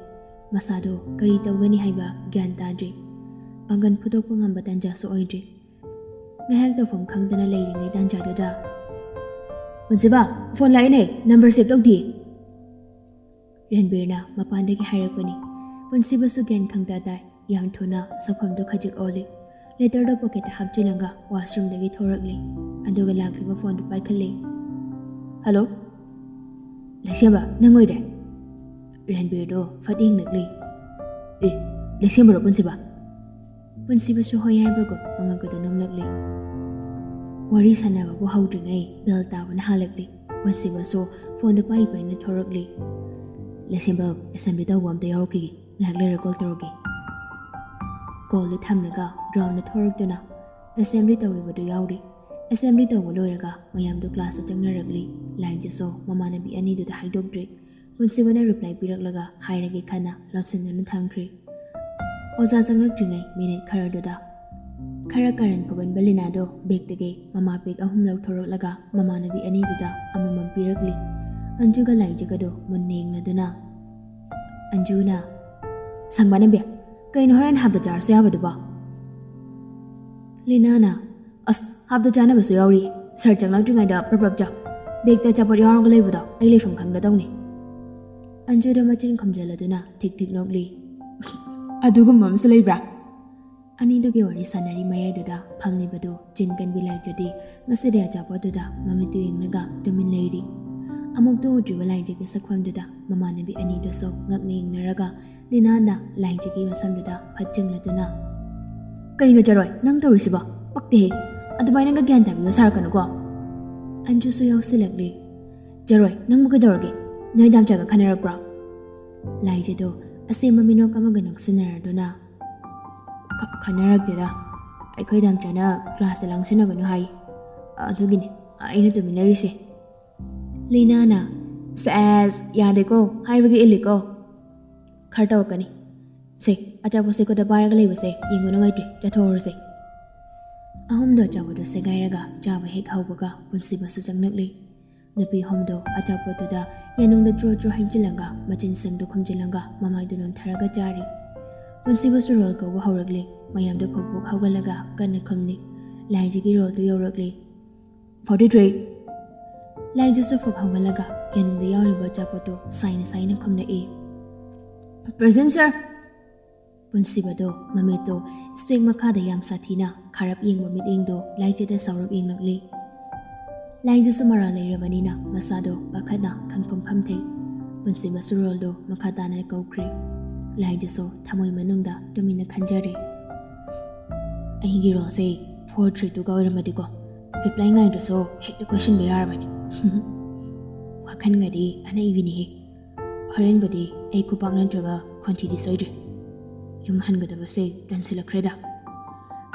ꯃꯁꯥꯗꯨ ꯀꯔꯤ ꯇꯧꯒꯅꯤ ꯍꯥꯏꯕ ꯒ꯭ꯌꯥꯟ ꯇꯥꯗ꯭ꯔꯤ꯫ ꯄꯥꯡꯒꯜ ꯐꯨꯗꯣꯛꯄ ꯉꯝꯕ ꯇꯥꯟꯖꯥꯁꯨ ꯑꯣꯏꯗ꯭ꯔꯤ꯫ ꯉꯥꯏꯍꯥꯛ ꯇꯧꯐꯝ ꯈꯪꯗꯅ ꯂꯩꯔꯤꯉꯩ ꯇꯥꯟꯖꯥꯗꯨꯗ, "ꯄꯨꯟꯁꯤꯕ, ꯐꯣꯟ ꯂꯥꯛꯏꯅꯦ, ꯅꯝꯕꯔ ꯁꯦꯚ ꯇꯧꯗꯤꯌꯦ"꯫ ꯔꯟꯕꯤꯔꯅ ꯃꯄꯥꯟꯗꯒꯤ ꯍꯥꯏꯔꯛꯄꯅꯤ꯫ ꯄꯨꯟꯁꯤꯕꯁꯨ ꯒ꯭ꯌꯥꯟ ꯈꯪꯇꯥ ꯇꯥꯏ꯫ ꯌꯥꯝ ꯊꯨꯅ ꯁꯛꯐꯝꯗꯨ ꯈꯖꯤꯛ ꯑꯣꯜꯂꯤ꯫ ꯂꯦꯇꯔꯗꯨ ꯄꯣꯀꯦꯠꯇ ꯍꯥꯞꯆꯤꯜꯂꯒ ꯋꯥꯁꯔꯨꯝꯗꯒꯤ ꯊꯣꯔꯛꯂꯤ꯫ ꯑꯗꯨꯒ ꯂꯥꯛꯂꯤꯕ ꯐꯣꯟꯗꯨ ꯄꯥꯏꯈꯠꯂꯤ꯫ "ꯍꯜꯂꯣ? ꯂꯩꯁꯦꯝꯕ, ꯅꯪ ꯑꯣꯏꯔꯦ?" ꯔꯟꯕꯤꯔꯗꯨ ꯐꯠ ꯌꯦꯡꯂꯛꯂꯤ꯫ "ꯑꯦ, ꯂꯩꯁꯦꯝꯕꯔꯣ ꯄꯨꯟꯁꯤꯕ?" ꯄꯨꯟꯁꯤꯕꯁꯨ ꯍꯣꯏ ꯍꯥꯏꯕꯒꯨꯝ ꯃꯉꯛꯀꯗꯨ ꯅꯣꯝꯂꯛꯂꯤ꯫ ꯋꯥꯔꯤ ꯁꯥꯟꯅꯕꯕꯨ ꯍꯧꯗ꯭ꯔꯤꯉꯩ ꯕꯦꯜ ꯇꯥꯕꯅ ꯍꯥꯜꯂꯛꯂꯤ꯫ ꯄꯨꯟꯁꯤꯕꯁꯨ ꯐꯣꯟꯗꯨ ꯄꯥꯏ ꯄꯥꯏꯅ ꯊꯣꯔꯛꯂꯤ꯫ "ꯂꯩꯁꯦꯝꯕ, ꯑꯦꯁꯦꯝꯕ꯭ꯂꯤ ꯇꯧꯕ ꯑꯝꯇ ꯌꯥꯎꯔꯛꯈꯤꯒꯦ, ꯉꯥꯏꯍꯥꯛ ꯂꯩꯔ ꯀꯣꯜ ꯇꯧꯔꯛꯀꯦ꯫" ꯀꯣꯜꯗꯨ ꯊꯝꯂꯒ ꯒ꯭ꯔꯥꯎꯟꯗ ꯊꯣꯔꯛꯇꯨꯅ ꯑꯦꯁꯦꯝꯕ꯭ꯂꯤ ꯇꯧꯔꯤꯕꯗꯨ ꯌꯥꯎꯔꯤ꯫ ꯑꯦꯁꯦꯝꯕ꯭ꯂꯤ ꯇꯧꯕ ꯂꯣꯏꯔꯒ ꯃꯌꯥꯝꯗꯨ ꯀ꯭ꯂꯥꯁꯇ ꯆꯪꯅꯔꯛꯂꯤ꯫ ꯂꯥꯏꯖꯁꯨ ꯃꯃꯥꯟꯅꯕꯤ ꯑꯅꯤꯗꯨꯗ ꯍꯥꯏꯗꯣꯛꯇ꯭ꯔꯤ꯫ ꯄꯨꯟꯁꯤꯕꯅ ꯔꯤꯄ꯭ꯂꯥꯏ ꯄꯤꯔꯛꯂꯒ ꯍꯥꯏꯔꯒꯦ ꯈꯟꯅ ꯂꯣꯠꯁꯤꯟꯗꯨꯅ ꯊꯝꯈ꯭ꯔꯤ꯫ ꯑꯣꯖꯥ ꯆꯪꯂꯛꯇ꯭ꯔꯤꯉꯩ ꯃꯤꯅꯤꯠ ꯈꯔꯗꯨꯗ ꯈꯔ ꯀꯔꯟ ꯐꯨꯒꯟꯕ ꯂꯤꯅꯥꯗꯣ ꯕꯦꯒꯇꯒꯤ ꯃꯃꯥ ꯕꯦꯒ ꯑꯍꯨꯝ ꯂꯧꯊꯣꯔꯛꯂꯒ ꯃꯃꯥꯟꯅꯕꯤ ꯑꯅꯤꯗꯨꯗ ꯑꯃꯃꯝ ꯄꯤꯔꯛꯂꯤ꯫ ꯑꯟꯖꯨꯒ ꯂꯥꯏꯖꯒꯗꯨ ꯃꯨꯟꯅ ꯌꯦꯡꯂꯗꯨꯅ ꯑꯟꯖꯨꯅ, "ꯁꯪꯕꯥꯅꯕꯤ, ꯀꯩꯅꯣ ꯍꯣꯔꯦꯟ ꯍꯥꯞꯇ ꯆꯥꯔꯁꯨ ꯌꯥꯕꯗꯨꯕꯣ?" ꯂꯤꯅꯥꯅ, "ꯑꯁ, ꯍꯥꯞꯇ ꯆꯥꯅꯕꯁꯨ ꯌꯥꯎꯔꯤ꯫ ꯁꯥꯔ ꯆꯪꯂꯛꯇ꯭ꯔꯤꯉꯩꯗ ꯄ꯭ꯔꯞ ꯄ꯭ꯔꯞ ꯆꯥꯎ꯫ ꯕꯦꯒꯇ ꯑꯆꯥꯄꯣꯠ ꯌꯥꯎꯔꯒ ꯂꯩꯕꯗꯣ ꯑꯩ ꯂꯩꯐꯝ ꯈꯪꯗꯗꯧꯅꯤ꯫" ꯑꯟꯖꯨꯗ ꯃꯆꯤꯟ ꯈꯨꯝꯖꯤꯜꯂꯗꯨꯅ ꯊꯤꯛ ꯊꯤꯛ ꯅꯣꯛꯂꯤ꯫ "ꯑꯗꯨꯒꯨꯝꯕ ꯑꯃꯁꯨ ꯂꯩꯕ꯭ꯔꯥ?" ꯑꯅꯤꯗꯨꯒꯤ ꯋꯥꯔꯤ ꯁꯥꯟꯅꯔꯤ ꯃꯌꯥꯏꯗꯨꯗ ꯐꯝꯂꯤꯕꯗꯨ ꯆꯤꯟ ꯀꯟꯕꯤ ꯂꯥꯏꯖꯗꯤ ꯉꯁꯤꯗꯤ ꯑꯆꯥꯄꯣꯠꯇꯨꯗ ꯃꯃꯤꯠꯇꯨ ꯌꯦꯡꯂꯒ ꯇꯨꯃꯤꯟ ꯂꯩꯔꯤ꯫ ꯑꯃꯨꯛꯇ ꯎꯗ꯭ꯔꯤꯕ ꯂꯥꯏꯖꯒꯤ ꯁꯛꯐꯝꯗꯨꯗ ꯃꯃꯥꯟꯅꯕꯤ ꯑꯅꯤꯗꯨꯁꯨ ꯉꯛꯅ ꯌꯦꯡꯅꯔꯒ ꯂꯤꯅꯥꯅ ꯂꯥꯏꯖꯒꯤ ꯃꯁꯝꯗꯨꯗ ꯐꯠ ꯆꯤꯡꯂꯗꯨꯅ, "ꯀꯩꯅꯣ ꯆꯔꯣꯏ, ꯅꯪ ꯇꯧꯔꯤꯁꯤꯕꯣ? ꯄꯛꯇꯦꯍꯦ꯫ ꯑꯗꯨꯃꯥꯏꯅꯒ ꯒ꯭ꯌꯥꯟ ꯇꯥꯕꯤꯒ ꯁꯥꯔꯛꯀꯅꯨꯀꯣ꯫" ꯑꯟꯖꯨꯁꯨ ꯌꯥꯎꯁꯤꯜꯂꯛꯂꯤ꯫ "ꯆꯔꯣꯏ, ꯅꯪꯕꯨ ꯀꯩꯗꯧꯔꯒꯦ? ꯅꯣꯏ ꯗꯥꯝꯆꯥꯒ ꯈꯟꯅꯔꯛꯄ꯭ꯔꯣ?" ꯂꯥꯏꯖꯗꯣ ꯑꯁꯦꯡꯕ ꯃꯤꯅꯣꯛ ꯑꯃꯒ ꯅꯣꯛꯁꯤꯟꯅꯔꯗꯨꯅ, "ꯈ-, ꯈꯟꯅꯔꯛꯇꯦꯗ꯫ ꯑꯩꯈꯣꯏ ꯗꯥꯝꯆꯥꯅ ꯀ꯭ꯂꯥꯁꯇ ꯂꯥꯡꯁꯤꯟꯅꯒꯅꯨ ꯍꯥꯏ꯫ ꯑꯗꯨꯒꯤꯅꯤ ꯑꯩꯅ ꯇꯨꯃꯤꯟ ꯂꯩꯔꯤꯁꯦ꯫" ꯂꯤꯅꯥꯅ, "ꯁꯦꯁ, ꯌꯥꯗꯦꯀꯣ, ꯍꯥꯏꯕꯒꯤ ꯏꯜꯂꯤꯀꯣ꯫ ꯈꯔ ꯇꯧꯔꯛꯀꯅꯤ꯫ ꯁꯦ, ꯑꯆꯥꯄꯣꯠꯁꯦ ꯈꯨꯠꯇ ꯄꯥꯏꯔꯒ ꯂꯩꯕꯁꯦ ꯌꯦꯡꯕ ꯅꯨꯡꯉꯥꯏꯇ꯭ꯔꯦ, ꯆꯥꯊꯣꯛꯍꯧꯔꯁꯦ꯫" ꯑꯍꯨꯝꯗꯣ ꯑꯆꯥꯄꯣꯠꯇꯣ ꯁꯦꯒꯥꯏꯔꯒ ꯆꯥꯕ ꯍꯦꯛ ꯍꯧꯕꯒ ꯄꯨꯟꯁꯤꯕꯁꯨ ꯆꯪꯂꯛꯂꯤ꯫ ꯅꯨꯄꯤ ꯑꯍꯨꯝꯗꯣ ꯑꯆꯥꯄꯣꯠꯇꯨꯗ ꯌꯦꯅꯨꯡꯗ ꯆ꯭ꯔꯣ ꯆ꯭ꯔꯣ ꯍꯩꯖꯤꯜꯂꯒ ꯃꯆꯤꯟ ꯁꯪꯗꯨ ꯈꯨꯝꯖꯤꯜꯂꯒ ꯃꯃꯥꯏꯗꯨ ꯅꯣꯟꯊꯔꯒ ꯆꯥꯔꯤ꯫ ꯄꯨꯟꯁꯤꯕꯁꯨ ꯔꯣꯜ ꯀꯧꯕ ꯍꯧꯔꯛꯂꯤ꯫ ꯃꯌꯥꯝꯗꯨ ꯐꯨꯛ ꯐꯨꯛ ꯍꯧꯒꯠꯂꯒ ꯀꯟꯅ ꯈꯨꯝꯂꯤ꯫ ꯂꯥꯏꯖꯒꯤ ꯔꯣꯜꯗꯨ ꯌꯧꯔꯛꯂꯤ꯫ "Forty three." ꯂꯥꯏꯖꯁꯨ ꯐꯨꯛ ꯍꯧꯒꯠꯂꯒ ꯌꯦꯅꯨꯡꯗ ꯌꯥꯎꯔꯤꯕ ꯑꯆꯥꯄꯣꯠꯇꯨ ꯁꯥꯏꯅ ꯁꯥꯏꯅ ꯈꯨꯝꯂꯛꯏ꯫ "ꯄ꯭ꯔꯦꯖꯦꯟ ꯁꯥꯔ!" ꯄꯨꯟꯁꯤꯕꯗꯣ ꯃꯃꯤꯠꯇꯣ ꯁ꯭ꯇ꯭ꯔꯤꯡ ꯃꯈꯥꯗ ꯌꯥꯝ ꯁꯥꯊꯤꯅ ꯈꯥꯔꯞ ꯌꯦꯡꯕ ꯃꯤꯠꯌꯦꯡꯗꯣ ꯂꯥꯏꯖꯗ ꯁꯥꯎꯔꯞ ꯌꯦꯡꯂꯛꯂꯤ꯫ ꯂꯥꯏꯖꯁꯨ ꯃꯔꯥꯜ ꯂꯩꯔꯕꯅꯤꯅ ꯃꯁꯥꯗꯣ ꯄꯥꯈꯠꯅ ꯈꯪꯐꯝ ꯐꯝꯊꯩ꯫ ꯄꯨꯟꯁꯤꯕꯁꯨ ꯔꯣꯜꯗꯣ ꯃꯈꯥ ꯇꯥꯅ ꯀꯧꯈ꯭ꯔꯦ꯫ ꯂꯥꯏꯖꯁꯨ ꯊꯃꯣꯏ ꯃꯅꯨꯡꯗ ꯇꯨꯃꯤꯟꯅ ꯈꯟꯖꯔꯤ꯫ ꯑꯩꯒꯤ ꯔꯣꯜꯁꯦ ꯐꯣꯔ ꯊ꯭ꯔꯤ ꯇꯨꯒ ꯑꯣꯏꯔꯝꯃꯗꯤꯀꯣ, ꯔꯤꯄ꯭ꯂꯥꯏ ꯉꯥꯏꯗ꯭ꯔꯁꯨ ꯍꯦꯛꯇ ꯀꯣꯏꯁꯤꯟꯕ ꯌꯥꯔꯕꯅꯤ꯫ ꯋꯥꯈꯜꯒꯗꯤ ꯑꯅꯩꯕꯤꯅꯤꯍꯦ꯫ ꯍꯣꯔꯦꯟꯕꯨꯗꯤ ꯑꯩ ꯈꯨꯄꯥꯛ ꯅꯠꯇ꯭ꯔꯒ ꯈꯣꯟꯊꯤꯗꯤ ꯁꯣꯏꯗ꯭ꯔꯦ꯫ ꯌꯨꯝ ꯍꯟꯒꯗꯕꯁꯦ ꯇꯟꯁꯤꯜꯂꯛꯈ꯭ꯔꯦꯗ꯫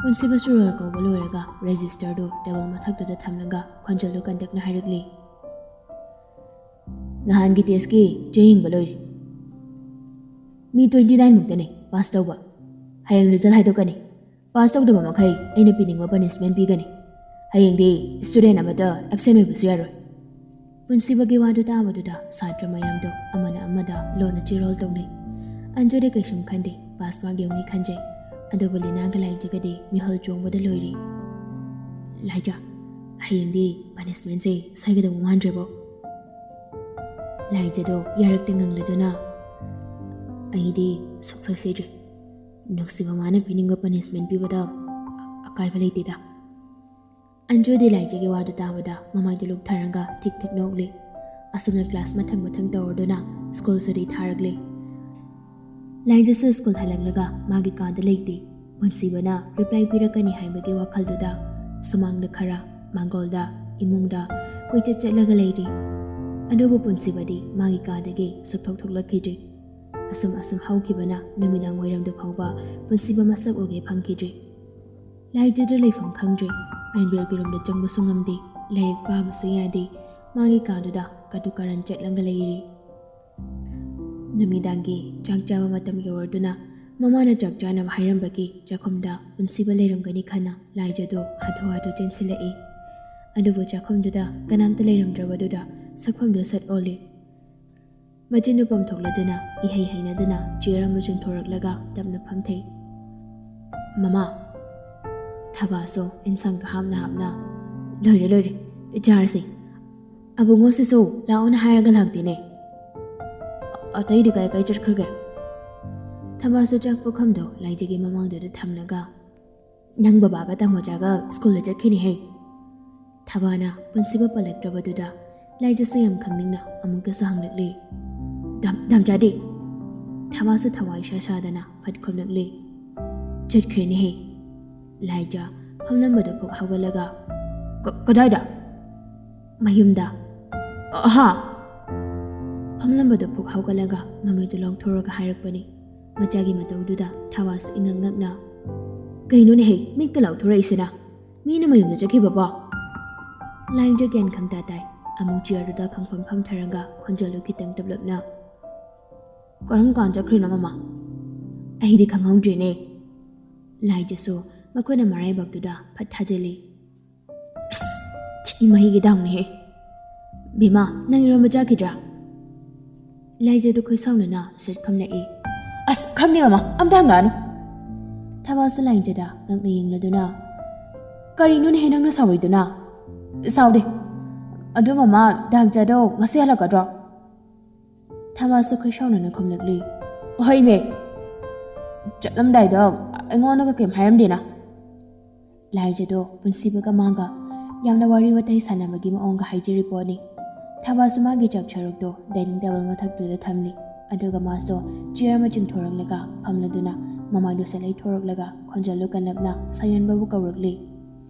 ꯄꯨꯟꯁꯤꯕꯁꯨ ꯔꯣꯜ ꯀꯧꯕ ꯂꯣꯏꯔꯒ ꯔꯦꯖꯤꯁꯇꯔꯗꯨ ꯇꯦꯕꯜ ꯃꯊꯛꯇꯨꯗ ꯊꯝꯂꯒ ꯈꯣꯟꯖꯦꯜꯗꯨ ꯀꯟꯇꯛꯅ ꯍꯥꯏꯔꯛꯂꯤ꯫ "ꯅꯍꯥꯟꯒꯤ ꯇꯦꯁꯀꯤ ꯆꯦ ꯌꯦꯡꯕ ꯂꯣꯏꯔꯦ꯫ ꯃꯤ ꯇ꯭ꯋꯦꯟꯇꯤ ꯅꯥꯏꯟ ꯃꯨꯛꯇꯅꯦ ꯄꯥꯁ ꯇꯧꯕ꯫ ꯍꯌꯦꯡ ꯔꯤꯖꯜ ꯍꯥꯏꯗꯣꯛꯀꯅꯤ꯫ ꯄꯥꯁ ꯇꯧꯗꯕ ꯃꯈꯩ ꯑꯩꯅ ꯄꯤꯅꯤꯡꯕ ꯄꯅꯤꯁꯃꯦꯟ ꯄꯤꯒꯅꯤ꯫ ꯍꯌꯦꯡꯗꯤ ꯁ꯭ꯇꯨꯗꯦꯟ ꯑꯃꯠꯇ ꯑꯦꯕꯁꯦꯟ ꯑꯣꯏꯕꯁꯨ ꯌꯥꯔꯣꯏ꯫" ꯄꯨꯟꯁꯤꯕꯒꯤ ꯋꯥꯗꯨ ꯇꯥꯕꯗꯨꯗ ꯁꯥꯇ꯭ꯔ ꯃꯌꯥꯝꯗꯣ ꯑꯃꯅ ꯑꯃꯗ ꯂꯣꯟꯅ ꯆꯤꯔꯣꯜ ꯇꯧꯅꯩ꯫ ꯑꯟꯖꯨꯗꯤ ꯀꯩꯁꯨꯝ ꯈꯟꯗꯦ, ꯄꯥꯁ ꯃꯥꯔꯛ ꯌꯧꯅꯤ ꯈꯟꯖꯩ꯫ ꯑꯗꯨꯕꯨ ꯂꯤꯅꯥꯒ ꯂꯥꯏꯖꯒꯗꯤ ꯃꯤꯍꯨꯜ ꯆꯣꯡꯕꯗ ꯂꯣꯏꯔꯤ꯫ "ꯂꯥꯏꯖ, ꯍꯌꯦꯡꯗꯤ ꯄꯅꯤꯁꯃꯦꯟꯁꯦ ꯁꯣꯏꯒꯗꯕ ꯃꯥꯟꯗ꯭ꯔꯦꯕꯣ꯫" ꯂꯥꯏꯖꯗꯣ ꯌꯥꯔꯛꯇ ꯉꯪꯂꯗꯨꯅ, "ꯑꯩꯗꯤ ꯁꯨꯛꯁꯣꯏ ꯁꯣꯏꯗ꯭ꯔꯦ꯫ ꯅꯨꯡꯁꯤꯕ ꯃꯥꯅ ꯄꯤꯅꯤꯡꯕ ꯄꯅꯤꯁꯃꯦꯟ ꯄꯤꯕꯗ ꯑꯀꯥꯏꯕ ꯂꯩꯇꯦꯗ꯫" ꯑꯟꯖꯨꯗꯤ ꯂꯥꯏꯖꯒꯤ ꯋꯥꯗꯨ ꯇꯥꯕꯗ ꯃꯃꯥꯏꯗꯨ ꯂꯨꯛꯊꯔꯒ ꯊꯤꯛ ꯊꯤꯛ ꯅꯣꯛꯂꯤ꯫ ꯑꯁꯨꯝꯅ ꯀ꯭ꯂꯥꯁ ꯃꯊꯪ ꯃꯊꯪ ꯇꯧꯔꯗꯨꯅ ꯁ꯭ꯀꯨꯜ ꯁꯨꯇꯤ ꯊꯥꯔꯛꯂꯤ꯫ ꯂꯥꯏꯖꯁꯨ ꯁ꯭ꯀꯨꯜ ꯍꯜꯂꯛꯂꯒ ꯃꯥꯒꯤ ꯀꯥꯗ ꯂꯩꯇꯦ꯫ ꯄꯨꯟꯁꯤꯕꯅ ꯔꯤꯄ꯭ꯂꯥꯏ ꯄꯤꯔꯛꯀꯅꯤ ꯍꯥꯏꯕꯒꯤ ꯋꯥꯈꯜꯗꯨꯗ ꯁꯨꯃꯥꯡꯗ ꯈꯔ, ꯃꯥꯡꯒꯣꯜꯗ, ꯏꯃꯨꯡꯗ ꯀꯣꯏꯆꯠ ꯆꯠꯂꯒ ꯂꯩꯔꯤ꯫ ꯑꯗꯨꯕꯨ ꯄꯨꯟꯁꯤꯕꯗꯤ ꯃꯥꯒꯤ ꯀꯥꯗꯒꯤ ꯁꯨꯛꯊꯣꯛ ꯊꯣꯛꯂꯛꯈꯤꯗ꯭ꯔꯦ꯫ ꯑꯁꯨꯝ ꯑꯁꯨꯝ ꯍꯧꯈꯤꯕꯅ ꯅꯨꯃꯤꯗꯥꯡ ꯋꯥꯏꯔꯝꯗ ꯐꯥꯎꯕ ꯄꯨꯟꯁꯤꯕ ꯃꯁꯛ ꯎꯒꯦ ꯐꯪꯈꯤꯗ꯭ꯔꯦ꯫ ꯂꯥꯏꯖꯗꯨ ꯂꯩꯐꯝ ꯈꯪꯗ꯭ꯔꯦ꯫ ꯔꯟꯕꯤꯔꯒꯤ ꯔꯨꯝꯗ ꯆꯪꯕꯁꯨ ꯉꯝꯗꯦ꯫ ꯂꯥꯏꯔꯤꯛ ꯄꯥꯕꯁꯨ ꯌꯥꯗꯦ꯫ ꯃꯥꯒꯤ ꯀꯥꯗꯨꯗ ꯀꯇꯨ ꯀꯥꯔꯟ ꯆꯠꯂꯒ ꯂꯩꯔꯤ꯫ ꯅꯨꯃꯤꯗꯥꯡꯒꯤ ꯆꯥꯛ ꯆꯥꯕ ꯃꯇꯝ ꯌꯧꯔꯗꯨꯅ ꯃꯃꯥꯅ ꯆꯥꯛ ꯆꯥꯅꯕ ꯍꯥꯏꯔꯝꯕꯒꯤ ꯆꯥꯛꯈꯨꯝꯗ ꯄꯨꯟꯁꯤꯕ ꯂꯩꯔꯝꯒꯅꯤ ꯈꯟꯅ ꯂꯥꯏꯖꯗꯨ ꯍꯥꯊꯨ ꯍꯥꯊꯨ ꯆꯦꯟꯁꯤꯜꯂꯛꯏ꯫ ꯑꯗꯨꯕꯨ ꯆꯥꯛꯈꯨꯝꯗꯨꯗ ꯀꯅꯥꯝꯇ ꯂꯩꯔꯝꯗ꯭ꯔꯕꯗꯨꯗ ꯁꯛꯐꯝꯗꯨ ꯁꯠ ꯑꯣꯜꯂꯤ꯫ ꯃꯆꯤꯟꯗꯨ ꯄꯣꯝꯊꯣꯛꯂꯗꯨꯅ ꯏꯍꯩ ꯍꯩꯅꯗꯅ ꯆꯤꯌꯔ ꯑꯃ ꯆꯤꯡꯊꯣꯔꯛꯂꯒ ꯇꯞꯅ ꯐꯝꯊꯩ꯫ "ꯃꯃꯥ, ꯊꯕꯥꯁꯨ ꯏꯟꯁꯥꯡꯗꯣ ꯍꯥꯞꯅ ꯍꯥꯞꯅ, ꯂꯣꯏꯔꯦ, ꯂꯣꯏꯔꯦ, ꯆꯥꯔꯁꯤ꯫ ꯑꯕꯨꯡꯉꯣꯁꯤꯁꯨ ꯂꯥꯛꯑꯣꯅ ꯍꯥꯏꯔꯒ ꯂꯥꯛꯇꯦꯅꯦ꯫ ꯑꯇꯩꯗꯤ ꯀꯥꯏ ꯀꯥꯏ ꯆꯠꯈ꯭ꯔꯒꯦ?" ꯊꯕꯥꯁꯨ ꯆꯥꯛ ꯄꯨꯈꯝꯗꯣ ꯂꯥꯏꯖꯒꯤ ꯃꯃꯥꯡꯗꯨꯗ ꯊꯝꯂꯒ, "ꯅꯪ ꯕꯕꯥꯒ ꯇꯥꯃꯣꯆꯥꯒ ꯁ꯭ꯀꯨꯜꯗ ꯆꯠꯈꯤꯅꯦꯍꯦ꯫" ꯊꯕꯥꯅ ꯄꯨꯟꯁꯤꯕ ꯄꯜꯂꯛꯇ꯭ꯔꯕꯗꯨꯗ ꯂꯥꯏꯖꯁꯨ ꯌꯥꯝ ꯈꯪꯅꯤꯡꯅ ꯑꯃꯨꯛꯀꯁꯨ ꯍꯪꯂꯛꯂꯤ꯫ "ꯇꯥꯝ-, ꯇꯥꯝꯆꯥꯗꯤ?" ꯊꯕꯥꯁꯨ ꯊꯋꯥꯏ ꯏꯁꯥ ꯁꯥꯗꯅ ꯐꯠ ꯈꯨꯝꯂꯛꯂꯤ꯫ "ꯆꯠꯈ꯭ꯔꯦꯅꯦꯍꯦ꯫" ꯂꯥꯏꯖ ꯐꯝꯂꯝꯕꯗꯨ ꯐꯨꯛ ꯍꯧꯒꯠꯂꯒ, "ꯀ-, ꯀꯗꯥꯏꯗ?" "ꯃꯌꯨꯝꯗ"꯫ "ꯑꯍꯥ!" ꯐꯝꯂꯝꯕꯗꯨ ꯐꯨꯛ ꯍꯧꯒꯠꯂꯒ ꯃꯃꯤꯠꯇꯨ ꯂꯥꯎꯊꯣꯔꯒ ꯍꯥꯏꯔꯛꯄꯅꯤ꯫ ꯃꯆꯥꯒꯤ ꯃꯇꯧꯗꯨꯗ ꯊꯋꯥꯁꯨ ꯏꯉꯛ ꯉꯛꯅ, "ꯀꯩꯅꯣꯅꯦꯍꯦ, ꯃꯤꯠꯀ ꯂꯥꯎꯊꯣꯔꯛꯏꯁꯤꯅ? ꯃꯤꯅ ꯃꯌꯨꯝꯗ ꯆꯠꯈꯤꯕꯕꯣ?" ꯂꯥꯏꯖ ꯒ꯭ꯌꯥꯟ ꯈꯪꯇꯥ ꯇꯥꯏ꯫ ꯑꯃꯨꯛ ꯆꯤꯌꯔꯗꯨꯗ ꯈꯪꯐꯝ ꯐꯝꯊꯔꯒ ꯈꯣꯟꯖꯦꯜꯗꯨ ꯈꯤꯇꯪ ꯇꯞꯂꯞꯅ, "ꯀꯔꯝ ꯀꯥꯟ ꯆꯠꯈ꯭ꯔꯤꯅꯣ, ꯃꯃꯥ? ꯑꯩꯗꯤ ꯈꯪꯍꯧꯗ꯭ꯔꯦꯅꯦ"꯫ ꯂꯥꯏꯖꯁꯨ ꯃꯈꯨꯠꯅ ꯃꯔꯥꯏꯕꯛꯇꯨꯗ ꯐꯠ ꯊꯥꯖꯤꯜꯂꯤ꯫ "ꯑꯁ, ꯊꯤ ꯃꯍꯤꯒꯤ ꯗꯥꯎꯅꯤꯍꯦ꯫ ꯕꯦꯝꯃ, ꯅꯪ ꯏꯔꯣꯟꯕ ꯆꯥꯈꯤꯗ꯭ꯔꯥ?" ꯂꯥꯏꯖꯗꯨ ꯈꯣꯏꯁꯥꯎꯅꯅ ꯁꯠ ꯈꯝꯂꯛꯏ꯫ "ꯑꯁ, ꯈꯪꯗꯦ ꯃꯃꯥ, ꯑꯝꯇ ꯍꯪꯂꯛꯑꯅꯨ"꯫ ꯊꯕꯥꯁꯨ ꯂꯥꯏꯖꯗ ꯉꯛꯅ ꯌꯦꯡꯂꯗꯨꯅ, "ꯀꯔꯤꯅꯣꯅꯦꯍꯦ ꯅꯪꯅ ꯁꯥꯎꯔꯤꯗꯨꯅ?" "ꯁꯥꯎꯗꯦ꯫ ꯑꯗꯨ ꯃꯃꯥ, ꯗꯥꯝꯆꯥꯗꯣ ꯉꯁꯤ ꯍꯜꯂꯛꯀꯗ꯭ꯔꯣ?" ꯊꯕꯥꯁꯨ ꯈꯣꯏꯁꯥꯎꯅꯅ ꯈꯨꯝꯂꯛꯂꯤ꯫ "ꯍꯣꯏꯃꯦ, ꯆꯠꯂꯝꯗꯥꯏꯗ ꯑꯩꯉꯣꯟꯗꯒ ꯀꯩꯝ ꯍꯥꯏꯔꯝꯗꯦꯅ"꯫ ꯂꯥꯏꯖꯗꯣ ꯄꯨꯟꯁꯤꯕꯒ ꯃꯥꯒ ꯌꯥꯝꯅ ꯋꯥꯔꯤ ꯋꯥꯇꯥꯏ ꯁꯥꯟꯅꯕꯒꯤ ꯃꯑꯣꯡꯒ ꯍꯥꯏꯖꯔꯤ ꯄꯣꯠꯅꯤ꯫ ꯊꯕꯥꯁꯨ ꯃꯥꯒꯤ ꯆꯥꯛ ꯁꯔꯨꯛꯇꯣ dining table ꯃꯊꯛꯇꯨꯗ ꯊꯝꯂꯤ꯫ ꯑꯗꯨꯒ ꯃꯥꯁꯨ ꯆꯤꯌꯔ ꯑꯃ ꯆꯤꯡꯊꯣꯔꯛꯂꯒ ꯐꯝꯂꯗꯨꯅ ꯃꯃꯥꯏꯗꯨ ꯁꯠ ꯂꯩꯊꯣꯔꯛꯂꯒ ꯈꯣꯟꯖꯦꯜꯗꯨ ꯀꯜꯂꯞꯅ ꯁꯥꯌꯣꯟꯕꯕꯨ ꯀꯧꯔꯛꯂꯤ꯫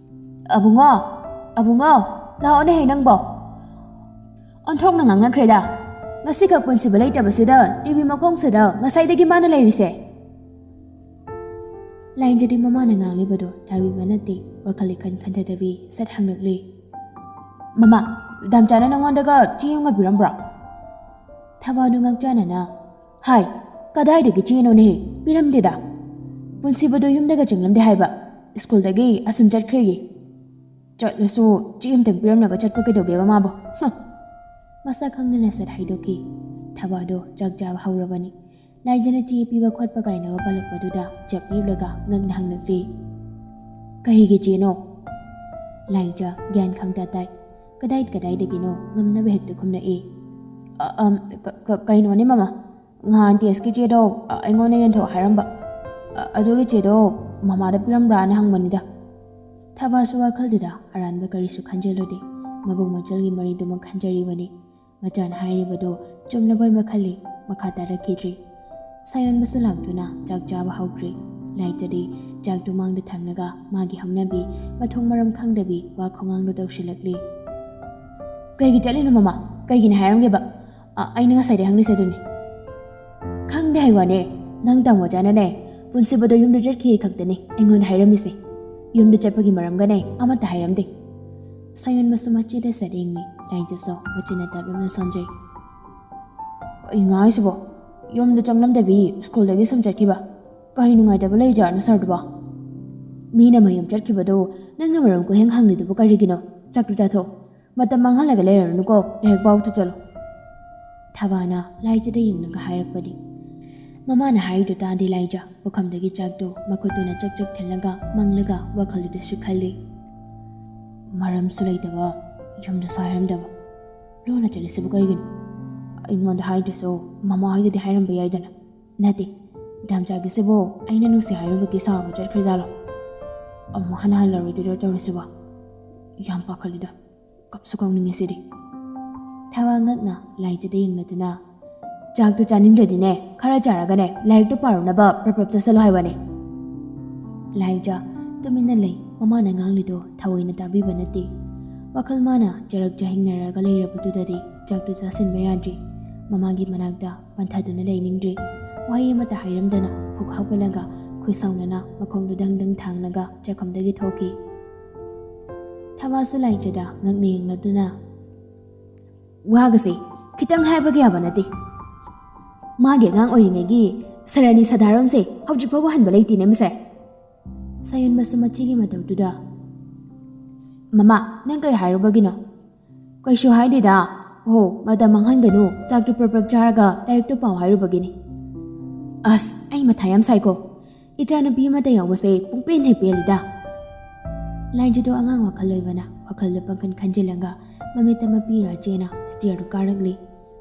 "ꯑꯕꯨꯡꯉꯣ! ꯑꯕꯨꯡꯉꯣ! ꯂꯥꯛꯑꯣꯅꯦꯍꯦ ꯅꯪꯕꯣ! ꯑꯣꯟꯊꯣꯛꯅ ꯉꯥꯡꯅꯈ꯭ꯔꯦꯗ! ꯉꯁꯤꯈꯛ ꯄꯨꯟꯁꯤꯕ ꯂꯩꯇꯕꯁꯤꯗ ꯇꯤꯚꯤ ꯃꯈꯣꯡꯁꯤꯗ ꯉꯁꯥꯏꯗꯒꯤ ꯃꯥꯅ ꯂꯩꯔꯤꯁꯦ!" ꯂꯥꯏꯖꯗꯤ ꯃꯃꯥꯅ ꯉꯥꯡꯂꯤꯕꯗꯨ ꯇꯥꯕꯤꯕ ꯅꯠꯇꯦ꯫ ꯋꯥꯈꯜ ꯏꯈꯟ ꯈꯟꯊꯗꯕꯤ ꯁꯠ ꯍꯪꯂꯛꯂꯤ꯫ "ꯃꯃꯥ, ꯗꯥꯝꯆꯥꯅ ꯅꯉꯣꯟꯗꯒ ꯆꯦ ꯑꯃꯒ ꯄꯤꯔꯝꯕ꯭ꯔꯣ?" ꯊꯕꯥꯗꯨ ꯉꯛꯆꯥꯅꯅ, "ꯍꯥꯏ, ꯀꯗꯥꯏꯗꯒꯤ ꯆꯦꯅꯣꯅꯦꯍꯦ? ꯄꯤꯔꯝꯗꯦꯗ꯫ ꯄꯨꯟꯁꯤꯕꯗꯣ ꯌꯨꯝꯗꯒ ꯆꯪꯂꯝꯗꯦ ꯍꯥꯏꯕ꯫ ꯁ꯭ꯀꯨꯜꯗꯒꯤ ꯑꯁꯨꯝ ꯆꯠꯈ꯭ꯔꯦꯌꯦ꯫ ꯆꯠꯂꯁꯨ ꯆꯦ ꯑꯝꯇꯪ ꯄꯤꯔꯝꯂꯒ ꯆꯠꯄ ꯀꯩꯗꯧꯒꯦꯕ ꯃꯥꯕꯣ? ꯍꯨꯝ!" ꯃꯁꯛ ꯈꯪꯗꯅ ꯁꯠ ꯍꯥꯏꯗꯣꯛꯈꯤ꯫ ꯊꯕꯥꯗꯣ ꯆꯥꯛ ꯆꯥꯕ ꯍꯧꯔꯕꯅꯤ꯫ ꯂꯥꯏꯖꯅ ꯆꯦ ꯄꯤꯕ ꯈꯣꯠꯄ ꯀꯥꯏꯅꯒ ꯄꯜꯂꯛꯄꯗꯨꯗ ꯆꯞ ꯂꯦꯞꯂꯒ ꯉꯛꯅ ꯍꯪꯂꯛꯂꯤ꯫ "ꯀꯔꯤꯒꯤ ꯆꯦꯅꯣ?" ꯂꯥꯏꯖ ꯒ꯭ꯌꯥꯟ ꯈꯪꯇꯥ ꯇꯥꯏ꯫ ꯀꯗꯥꯏ ꯀꯗꯥꯏꯗꯒꯤꯅꯣ ꯉꯝꯅꯕ ꯍꯦꯛꯇ ꯈꯨꯝꯂꯛꯏ꯫ "ꯑ-, ꯑꯝ, ꯀ-, ꯀ-, ꯀꯩꯅꯣꯅꯦ ꯃꯃꯥ, ꯉꯍꯥꯟ ꯇꯦꯁꯀꯤ ꯆꯦꯗꯣ, ꯑ, ꯑꯩꯉꯣꯟꯗ ꯌꯦꯟꯊꯣꯛ ꯍꯥꯏꯔꯝꯕ꯫ ꯑ-, ꯑꯗꯨꯒꯤ ꯆꯦꯗꯣ ꯃꯃꯥꯗ ꯄꯤꯔꯝꯕ꯭ꯔꯥꯅ ꯍꯪꯕꯅꯤꯗ"꯫ ꯊꯕꯥꯁꯨ ꯋꯥꯈꯜꯗꯨꯗ ꯑꯔꯥꯟꯕ ꯀꯔꯤꯁꯨ ꯈꯟꯖꯜꯂꯨꯗꯦ꯫ ꯃꯕꯨꯡ ꯃꯆꯜꯒꯤ ꯃꯔꯤꯗꯨꯃꯛ ꯈꯟꯖꯔꯤꯕꯅꯤ꯫ ꯃꯆꯥꯅ ꯍꯥꯏꯔꯤꯕꯗꯨ ꯆꯨꯝꯂꯕꯣꯏ ꯃꯈꯜꯂꯤ꯫ ꯃꯈꯥ ꯇꯥꯔꯛꯈꯤꯗ꯭ꯔꯤ꯫ ꯁꯥꯌꯣꯟꯕꯁꯨ ꯂꯥꯛꯇꯨꯅ ꯆꯥꯛ ꯆꯥꯕ ꯍꯧꯈ꯭ꯔꯦ꯫ ꯂꯥꯏꯖꯗꯤ ꯆꯥꯛꯇꯨ ꯃꯥꯡꯗ ꯊꯝꯂꯒ ꯃꯥꯒꯤ ꯍꯧꯅꯕꯤ, ꯃꯊꯣꯡ ꯃꯔꯝ ꯈꯪꯗꯕꯤ ꯋꯥ ꯈꯣꯡꯉꯥꯡꯗꯨ ꯇꯧꯁꯤꯜꯂꯛꯂꯤ꯫ "ꯀꯩꯒꯤ ꯆꯠꯂꯤꯅꯣ ꯃꯃꯥ? ꯀꯩꯒꯤꯅꯦ ꯍꯥꯏꯔꯝꯒꯦꯕ? ꯑ, ꯑꯩꯅ ꯉꯁꯥꯏꯗꯩ ꯍꯪꯂꯤꯁꯦ ꯑꯗꯨꯅꯤ꯫" "ꯈꯪꯗꯦ ꯍꯥꯏ ꯋꯥꯅꯦ, ꯅꯪ ꯇꯥꯃꯣ ꯆꯥꯅꯅꯦ ꯄꯨꯟꯁꯤꯕꯗꯣ ꯌꯨꯝꯗ ꯆꯠꯈꯤ ꯈꯛꯇꯅꯤ ꯑꯩꯉꯣꯟꯗ ꯍꯥꯏꯔꯝꯃꯤꯁꯦ꯫ ꯌꯨꯝꯗ ꯆꯠꯄꯒꯤ ꯃꯔꯝꯒꯅꯦ ꯑꯃꯠꯇ ꯍꯥꯏꯔꯝꯗꯦ꯫" ꯁꯥꯌꯣꯟꯕꯁꯨ ꯃꯆꯦꯗ ꯆꯠ ꯌꯦꯡꯂꯤ꯫ ꯂꯥꯏꯖꯁꯨ ꯃꯆꯤꯟꯅ ꯇꯞꯂꯞꯅ ꯁꯣꯟꯖꯩ꯫ "ꯀꯩꯅꯣ ꯍꯥꯏꯁꯤꯕꯣ? ꯌꯨꯝꯗ ꯆꯪꯂꯝꯗꯕꯤ ꯁ꯭ꯀꯨꯜꯗꯒꯤ ꯁꯨꯝ ꯆꯠꯈꯤꯕ? ꯀꯔꯤ ꯅꯨꯡꯉꯥꯏꯇꯕ ꯂꯩꯖꯥꯠꯅꯣ ꯁꯥꯔꯗꯨꯕꯣ? ꯃꯤꯅ ꯃꯌꯨꯝ ꯆꯠꯈꯤꯕꯗꯣ ꯅꯪꯅ ꯃꯔꯝ ꯀꯣꯏꯍꯪ ꯍꯪꯂꯤꯗꯨꯕꯨ ꯀꯔꯤꯒꯤꯅꯣ? ꯆꯥꯛꯇꯨ ꯆꯥꯊꯣꯛ꯫ ꯃꯇꯝ ꯃꯥꯡꯍꯜꯂꯒ ꯂꯩꯔꯅꯨꯀꯣ, ꯂꯥꯏꯔꯤꯛ ꯄꯥꯎ ꯆꯠꯂꯣ꯫" ꯊꯕꯥꯅ ꯂꯥꯏꯖꯗ ꯌꯦꯡꯂꯒ ꯍꯥꯏꯔꯛꯄꯅꯤ꯫ ꯃꯃꯥꯅ ꯍꯥꯏꯔꯤꯗꯨ ꯇꯥꯗꯦ ꯂꯥꯏꯖ꯫ ꯄꯨꯈꯝꯗꯒꯤ ꯆꯥꯛꯇꯨ ꯃꯈꯨꯠꯇꯨꯅ ꯆꯛ ꯆꯛ ꯊꯤꯜꯂꯒ ꯃꯪꯂꯒ ꯋꯥꯈꯜꯗꯨꯗꯁꯨ ꯈꯜꯂꯤ꯫ "ꯃꯔꯝꯁꯨ ꯂꯩꯇꯕ, ꯌꯨꯝꯗꯁꯨ ꯍꯥꯏꯔꯝꯗꯕ꯫ ꯂꯣꯟꯅ ꯆꯠꯂꯤꯁꯤꯕꯨ ꯀꯩꯒꯤꯅꯣ? ꯑꯩꯉꯣꯟꯗ ꯍꯥꯏꯗ꯭ꯔꯁꯨ ꯃꯃꯥ ꯍꯣꯏꯗꯗꯤ ꯍꯥꯏꯔꯝꯕ ꯌꯥꯏꯗꯅ꯫ ꯅꯠꯇꯦ, ꯗꯥꯝꯆꯥꯒꯤꯁꯤꯕꯨ ꯑꯩꯅ ꯅꯨꯡꯁꯤ ꯍꯥꯏꯔꯨꯕꯒꯤ ꯁꯥꯎꯔꯒ ꯆꯠꯈ꯭ꯔꯖꯥꯠꯂꯣ? ꯑꯃꯨꯛ ꯍꯟꯅ ꯍꯜꯂꯔꯣꯏꯗꯣꯏꯔꯣ ꯇꯧꯔꯤꯁꯤꯕꯣ? ꯌꯥꯝ ꯄꯥꯈꯠꯂꯤꯗ꯫ ꯀꯞꯁꯨ ꯀꯞꯅꯤꯡꯉꯦ ꯁꯤꯗꯤ꯫" ꯊꯋꯥ ꯉꯛꯅ ꯂꯥꯏꯖꯗ ꯌꯦꯡꯂꯗꯨꯅ, "ꯆꯥꯛꯇꯨ ꯆꯥꯅꯤꯡꯗ꯭ꯔꯗꯤꯅꯦ, ꯈꯔ ꯆꯥꯔꯒꯅꯦ, ꯂꯥꯏꯔꯤꯛꯇꯨ ꯄꯥꯔꯨꯅꯕ ꯄ꯭ꯔꯞ ꯄ꯭ꯔꯞ ꯆꯠꯁꯜꯂꯣ ꯍꯥꯏꯕꯅꯦ꯫" ꯂꯥꯏꯖ ꯇꯨꯃꯤꯟꯅ ꯂꯩ꯫ ꯃꯃꯥꯅ ꯉꯥꯡꯂꯤꯗꯣ ꯊꯑꯣꯏꯅ ꯇꯥꯕꯤꯕ ꯅꯠꯇꯦ꯫ ꯋꯥꯈꯜ ꯃꯥꯅ ꯆꯔꯛ ꯆꯥꯍꯤꯡꯅꯔꯒ ꯂꯩꯔꯕꯗꯨꯗꯗꯤ ꯆꯥꯛꯇꯨ ꯆꯥꯁꯤꯟꯕ ꯌꯥꯗ꯭ꯔꯤ꯫ ꯃꯃꯥꯒꯤ ꯃꯅꯥꯛꯇ ꯄꯟꯊꯗꯨꯅ ꯂꯩꯅꯤꯡꯗ꯭ꯔꯤ꯫ ꯋꯥꯍꯩ ꯑꯃꯠꯇ ꯍꯥꯏꯔꯝꯗꯅ ꯐꯨꯛ ꯍꯧꯒꯠꯂꯒ ꯈꯨꯠ ꯁꯥꯎꯅꯅ ꯃꯈꯣꯡꯗꯨ ꯗꯪ ꯗꯪ ꯊꯥꯡꯂꯒ ꯆꯥꯛꯈꯨꯝꯗꯒꯤ ꯊꯣꯛꯈꯤ꯫ ꯊꯋꯥꯁꯨ ꯂꯥꯏꯖꯗ ꯉꯛꯅ ꯌꯦꯡꯂꯗꯨꯅ, "ꯋꯥꯒꯁꯦ ꯈꯤꯇꯪ ꯍꯥꯏꯕꯒꯤ ꯌꯥꯕ ꯅꯠꯇꯦ꯫ ꯃꯥꯒꯤ ꯑꯉꯥꯡ ꯑꯣꯏꯔꯤꯉꯩꯒꯤ ꯁꯔꯅꯤ ꯁꯥꯗꯥꯔꯣꯟꯁꯦ ꯍꯧꯖꯤꯛ ꯐꯥꯎꯕ ꯍꯟꯕ ꯂꯩꯇꯦꯅꯦ ꯃꯁꯦ꯫" ꯁꯥꯌꯣꯟꯕꯁꯨ ꯃꯆꯦꯒꯤ ꯃꯇꯧꯗꯨꯗ, "ꯃꯃꯥ, ꯅꯪ ꯀꯩ ꯍꯥꯏꯔꯨꯕꯒꯤꯅꯣ?" "ꯀꯩꯁꯨ ꯍꯥꯏꯗꯦꯗ꯫ ꯑꯣ, ꯃꯇꯝ ꯃꯥꯡꯍꯟꯒꯅꯨ, ꯆꯥꯛꯇꯨ ꯄ꯭ꯔꯞ ꯄ꯭ꯔꯞ ꯆꯥꯔꯒ ꯂꯥꯏꯔꯤꯛꯇꯨ ꯄꯥꯎ ꯍꯥꯏꯔꯨꯕꯒꯤꯅꯤ꯫" "ꯑꯁ, ꯑꯩ ꯃꯊꯥ ꯌꯥꯝ ꯁꯥꯏꯀꯣ꯫ ꯏꯆꯥꯅꯨꯄꯤ ꯑꯃꯠꯇ ꯌꯥꯎꯕꯁꯦ ꯄꯨꯡꯄꯦꯟ ꯍꯦꯛ ꯄꯦꯜꯂꯤꯗ꯫" ꯂꯥꯏꯖꯗꯣ ꯑꯉꯥꯡ ꯋꯥꯈꯜ ꯑꯣꯏꯕꯅ ꯋꯥꯈꯜꯗꯣ ꯄꯪꯈꯟ ꯈꯟꯖꯤꯜꯂꯒ ꯃꯃꯤꯠꯇ ꯃꯄꯤ ꯏꯔꯥ ꯆꯦꯅ ꯁ꯭ꯇꯤꯌꯔꯗꯨ ꯀꯥꯔꯛꯂꯤ꯫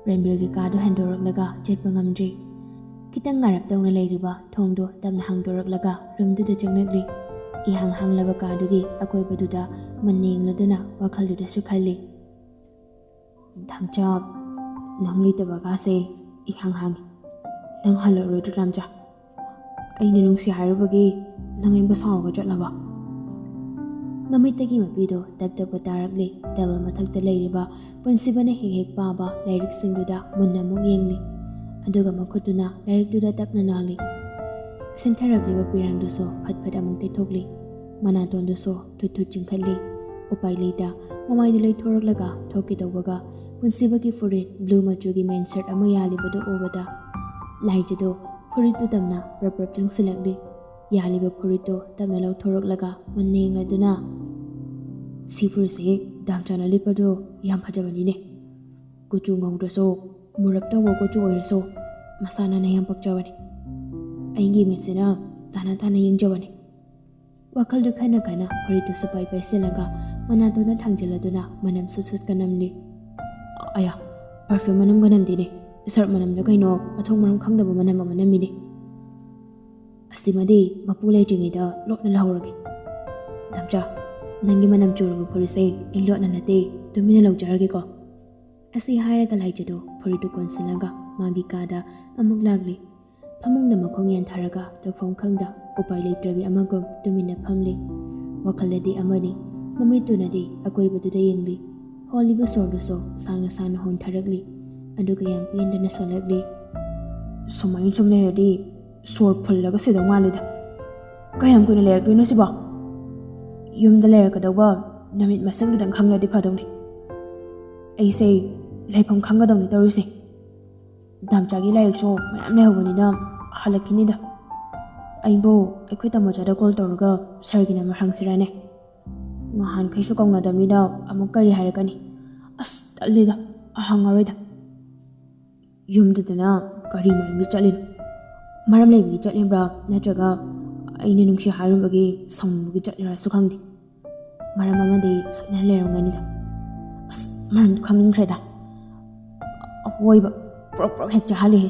ꯔꯟꯕꯤꯔꯒꯤ ꯀꯥꯗꯨ ꯍꯦꯟꯗꯣꯔꯛꯂꯒ ꯆꯠꯄ ꯉꯝꯗ꯭ꯔꯤ꯫ ꯈꯤꯇꯪ ꯉꯥꯔꯞ ꯇꯧꯅ ꯂꯩꯔꯤꯕ ꯊꯣꯡꯗꯨ ꯇꯞꯅ ꯍꯥꯡꯗꯣꯔꯛꯂꯒ ꯔꯨꯝꯗꯨꯗ ꯆꯪꯂꯛꯂꯤ꯫ ꯏꯍꯥꯡ ꯍꯥꯡꯂꯕ ꯀꯥꯗꯨꯒꯤ ꯑꯀꯣꯏꯕꯗꯨꯗ ꯃꯨꯟꯅ ꯌꯦꯡꯂꯗꯨꯅ ꯋꯥꯈꯜꯗꯨꯗꯁꯨ ꯈꯜꯂꯤ꯫ "ꯗꯥꯝꯆꯥ, ꯅꯪ ꯂꯩꯇꯕ ꯀꯥꯁꯦ ꯏꯍꯥꯡ ꯍꯥꯡꯉꯤ꯫ ꯅꯪ ꯍꯜꯂꯛꯂꯣꯏꯗ꯭ꯔꯣ ꯗꯥꯝꯆꯥ? ꯑꯩꯅ ꯅꯨꯡꯁꯤ ꯍꯥꯏꯔꯨꯕꯒꯤ ꯅꯪ ꯑꯩꯕꯨ ꯁꯥꯎꯔꯒ ꯆꯠꯂꯕ? ꯃꯃꯤꯠꯇꯒꯤ ꯃꯄꯤꯗꯣ ꯇꯞ ꯇꯞꯅ ꯇꯥꯔꯛꯂꯤ꯫ ꯇꯦꯕꯜ ꯃꯊꯛꯇ ꯂꯩꯔꯤꯕ ꯄꯨꯟꯁꯤꯕꯅ ꯍꯦꯛ ꯍꯦꯛ ꯄꯥꯕ ꯂꯥꯏꯔꯤꯛꯁꯤꯡꯗꯨꯗ ꯃꯨꯟꯅ ꯑꯃꯨꯛ ꯌꯦꯡꯂꯤ꯫ ꯑꯗꯨꯒ ꯃꯈꯨꯠꯇꯨꯅ ꯂꯥꯏꯔꯤꯛꯇꯨꯗ ꯇꯞꯅ ꯅꯥꯜꯂꯤ꯫ ꯁꯤꯟꯊꯔꯛꯂꯤꯕ ꯄꯤꯔꯥꯡꯗꯨꯁꯨ ꯐꯠ ꯐꯠ ꯑꯃꯨꯛ ꯇꯩꯊꯣꯛꯂꯤ꯫ ꯃꯅꯥꯇꯣꯟꯗꯨꯁꯨ ꯊꯨꯠ ꯊꯨꯠ ꯆꯤꯡꯈꯠꯂꯤ꯫ ꯎꯄꯥꯏ ꯂꯩꯇ ꯃꯃꯥꯏꯗꯨ ꯂꯩꯊꯣꯔꯛꯂꯒ ꯊꯣꯛꯀꯦ ꯇꯧꯕꯒ ꯄꯨꯟꯁꯤꯕꯒꯤ ꯐꯨꯔꯤꯠ ꯕ꯭ꯂꯨ ꯃꯆꯨꯒꯤ ꯃꯦꯟ ꯁꯔꯠ ꯑꯃ ꯌꯥꯜꯂꯤꯕꯗꯨ ꯎꯕꯗ ꯂꯥꯏꯖꯗꯨ ꯐꯨꯔꯤꯠꯇꯨ ꯇꯝꯅ ꯄ꯭ꯔꯞ ꯄ꯭ꯔꯞ ꯆꯪꯁꯤꯜꯂꯛꯂꯤ꯫ ꯌꯥꯜꯂꯤꯕ ꯐꯨꯔꯤꯠꯇꯨ ꯇꯞꯅ ꯂꯧꯊꯣꯔꯛꯂꯒ ꯃꯨꯟꯅ ꯌꯦꯡꯂꯗꯨꯅ, "ꯁꯤ ꯐꯨꯔꯤꯠꯁꯤ ꯗꯥꯝꯆꯥꯅ ꯂꯤꯠꯄꯗꯨ ꯌꯥꯝ ꯐꯖꯕꯅꯤꯅꯦ꯫ ꯀꯨꯆꯨ ꯉꯧꯗ꯭ꯔꯁꯨ, ꯃꯨꯔꯞ ꯇꯧꯕ ꯀꯨꯆꯨ ꯑꯣꯏꯔꯁꯨ, ꯃꯁꯥ ꯅꯥꯟꯅ ꯌꯥꯝ ꯄꯛꯆꯕꯅꯤ꯫ ꯑꯩꯒꯤ ꯃꯤꯠꯁꯤꯅ ꯇꯥꯅ ꯇꯥꯅ ꯌꯦꯡꯖꯕꯅꯤ꯫" ꯋꯥꯈꯜꯗꯨ ꯈꯟꯅ ꯈꯟꯅ ꯐꯨꯔꯤꯠꯇꯨꯁꯨ ꯄꯥꯏ ꯄꯥꯏꯁꯤꯜꯂꯒ ꯃꯅꯥꯇꯣꯟꯗ ꯊꯥꯡꯖꯤꯜꯂꯗꯨꯅ ꯃꯅꯝꯁꯨ ꯁꯨꯠꯀ ꯅꯝꯂꯤ꯫ "ꯑꯌꯥ, ꯄꯔꯐ꯭ꯌꯨꯝ ꯃꯅꯝꯒ ꯅꯝꯗꯦꯅꯦ꯫ ꯁꯔꯞ ꯃꯅꯝꯗ ꯀꯩꯅꯣ ꯃꯊꯣꯡ ꯃꯔꯝ ꯈꯪꯗꯕ ꯃꯅꯝ ꯑꯃ ꯅꯝꯃꯤꯅꯦ꯫ ꯑꯁꯤꯃꯗꯤ ꯃꯄꯨ ꯂꯩꯇ꯭ꯔꯤꯉꯩꯗ ꯂꯣꯠꯅ ꯂꯧꯍꯧꯔꯒꯦ꯫ ꯗꯥꯝꯆꯥ, ꯅꯪꯒꯤ ꯃꯅꯝ ꯆꯨꯔꯕ ꯐꯨꯔꯤꯠꯁꯦ ꯑꯩ ꯂꯣꯠꯅ ꯅꯠꯇꯦ, ꯇꯨꯃꯤꯟꯅ ꯂꯧꯖꯔꯒꯦꯀꯣ꯫" ꯑꯁꯤ ꯍꯥꯏꯔꯒ ꯂꯥꯏꯖꯗꯨ ꯐꯨꯔꯤꯠꯇꯨ ꯀꯣꯟꯁꯤꯜꯂꯒ ꯃꯥꯒꯤ ꯀꯥꯗ ꯑꯃꯨꯛ ꯂꯥꯛꯂꯤ꯫ ꯐꯃꯨꯡꯗ ꯃꯈꯣꯡ ꯌꯥꯟꯊꯔꯒ ꯇꯧꯐꯝ ꯈꯪꯗ ꯎꯄꯥꯏ ꯂꯩꯇ꯭ꯔꯕꯤ ꯑꯃꯒꯨꯝ ꯇꯨꯃꯤꯟꯅ ꯐꯝꯂꯤ꯫ ꯋꯥꯈꯜꯗꯗꯤ ꯑꯃꯅꯤ, ꯃꯃꯤꯠꯇꯨꯅꯗꯤ ꯑꯀꯣꯏꯕꯗꯨꯗ ꯌꯦꯡꯂꯤ꯫ ꯍꯣꯜꯂꯤꯕ ꯁꯣꯔꯗꯨꯁꯨ ꯁꯥꯡꯅ ꯁꯥꯡꯅ ꯍꯣꯟꯊꯔꯛꯂꯤ꯫ ꯑꯗꯨꯒ ꯌꯥꯝ ꯄꯦꯟꯗꯅ ꯁꯣꯜꯂꯛꯂꯤ꯫ "ꯁꯨꯃꯥꯏꯅ ꯁꯨꯝ ꯂꯩꯔꯗꯤ ꯁꯣꯔ ꯐꯨꯜꯂꯒ ꯁꯤꯗꯧ ꯃꯥꯜꯂꯤꯗ꯫ ꯀꯌꯥꯝ ꯀꯨꯏꯅ ꯂꯩꯔꯛꯇꯣꯏꯅꯣ ꯁꯤꯕꯣ? ꯌꯨꯝꯗ ꯂꯩꯔꯛꯀꯗꯧꯕ ꯅꯨꯃꯤꯠ ꯃꯁꯤꯡꯗꯨꯗꯪ ꯈꯪꯂꯗꯤ ꯐꯗꯧꯅꯤ꯫ ꯑꯩꯁꯦ ꯂꯩꯐꯝ ꯈꯪꯒꯗꯧꯅꯤ ꯇꯧꯔꯤꯁꯦ꯫ ꯗꯥꯝꯆꯥꯒꯤ ꯂꯥꯏꯔꯤꯛꯁꯨ ꯃꯌꯥꯝ ꯂꯩꯍꯧꯕꯅꯤꯅ ꯍꯜꯂꯛꯈꯤꯅꯤꯗ꯫ ꯑꯩꯕꯨ ꯑꯩꯈꯣꯏ ꯇꯥꯃꯣꯆꯥꯗ ꯀꯣꯜ ꯇꯧꯔꯒ ꯁꯥꯔꯒꯤ ꯅꯝꯕꯔ ꯍꯪꯁꯤꯔꯅꯦ? ꯅꯍꯥꯟꯈꯩꯁꯨ ꯀꯧꯅꯗꯕꯅꯤꯅ ꯑꯃꯨꯛ ꯀꯔꯤ ꯍꯥꯏꯔꯛꯀꯅꯤ? ꯑꯁ, ꯇꯜꯂꯤꯗ, ꯍꯪꯉꯔꯣꯏꯗ꯫" "ꯌꯨꯝꯗꯨꯗꯅ ꯀꯔꯤ ꯃꯔꯝꯒꯤ ꯆꯠꯂꯤꯅꯣ? ꯃꯔꯝ ꯂꯩꯕꯒꯤ ꯆꯠꯂꯤꯕ꯭ꯔꯥ, ꯅꯠꯇ꯭ꯔꯒ ꯑꯩꯅ ꯅꯨꯡꯁꯤ ꯍꯥꯏꯔꯨꯕꯒꯤ ꯁꯥꯎꯅꯤꯡꯕꯒꯤ ꯆꯠꯂꯤꯕ꯭ꯔꯥꯁꯨ ꯈꯪꯗꯦ꯫ ꯃꯔꯝ ꯑꯃꯗꯤ ꯁꯣꯏꯗꯅ ꯂꯩꯔꯝꯒꯅꯤꯗ꯫ ꯑꯁ, ꯃꯔꯝꯗꯨ ꯈꯪꯅꯤꯡꯈ꯭ꯔꯦꯗ꯫ ꯑꯋꯣꯏꯕ ꯄ꯭ꯔꯣꯛ ꯄ꯭ꯔꯣꯛ ꯍꯦꯛ ꯆꯥꯍꯜꯂꯤꯍꯦ꯫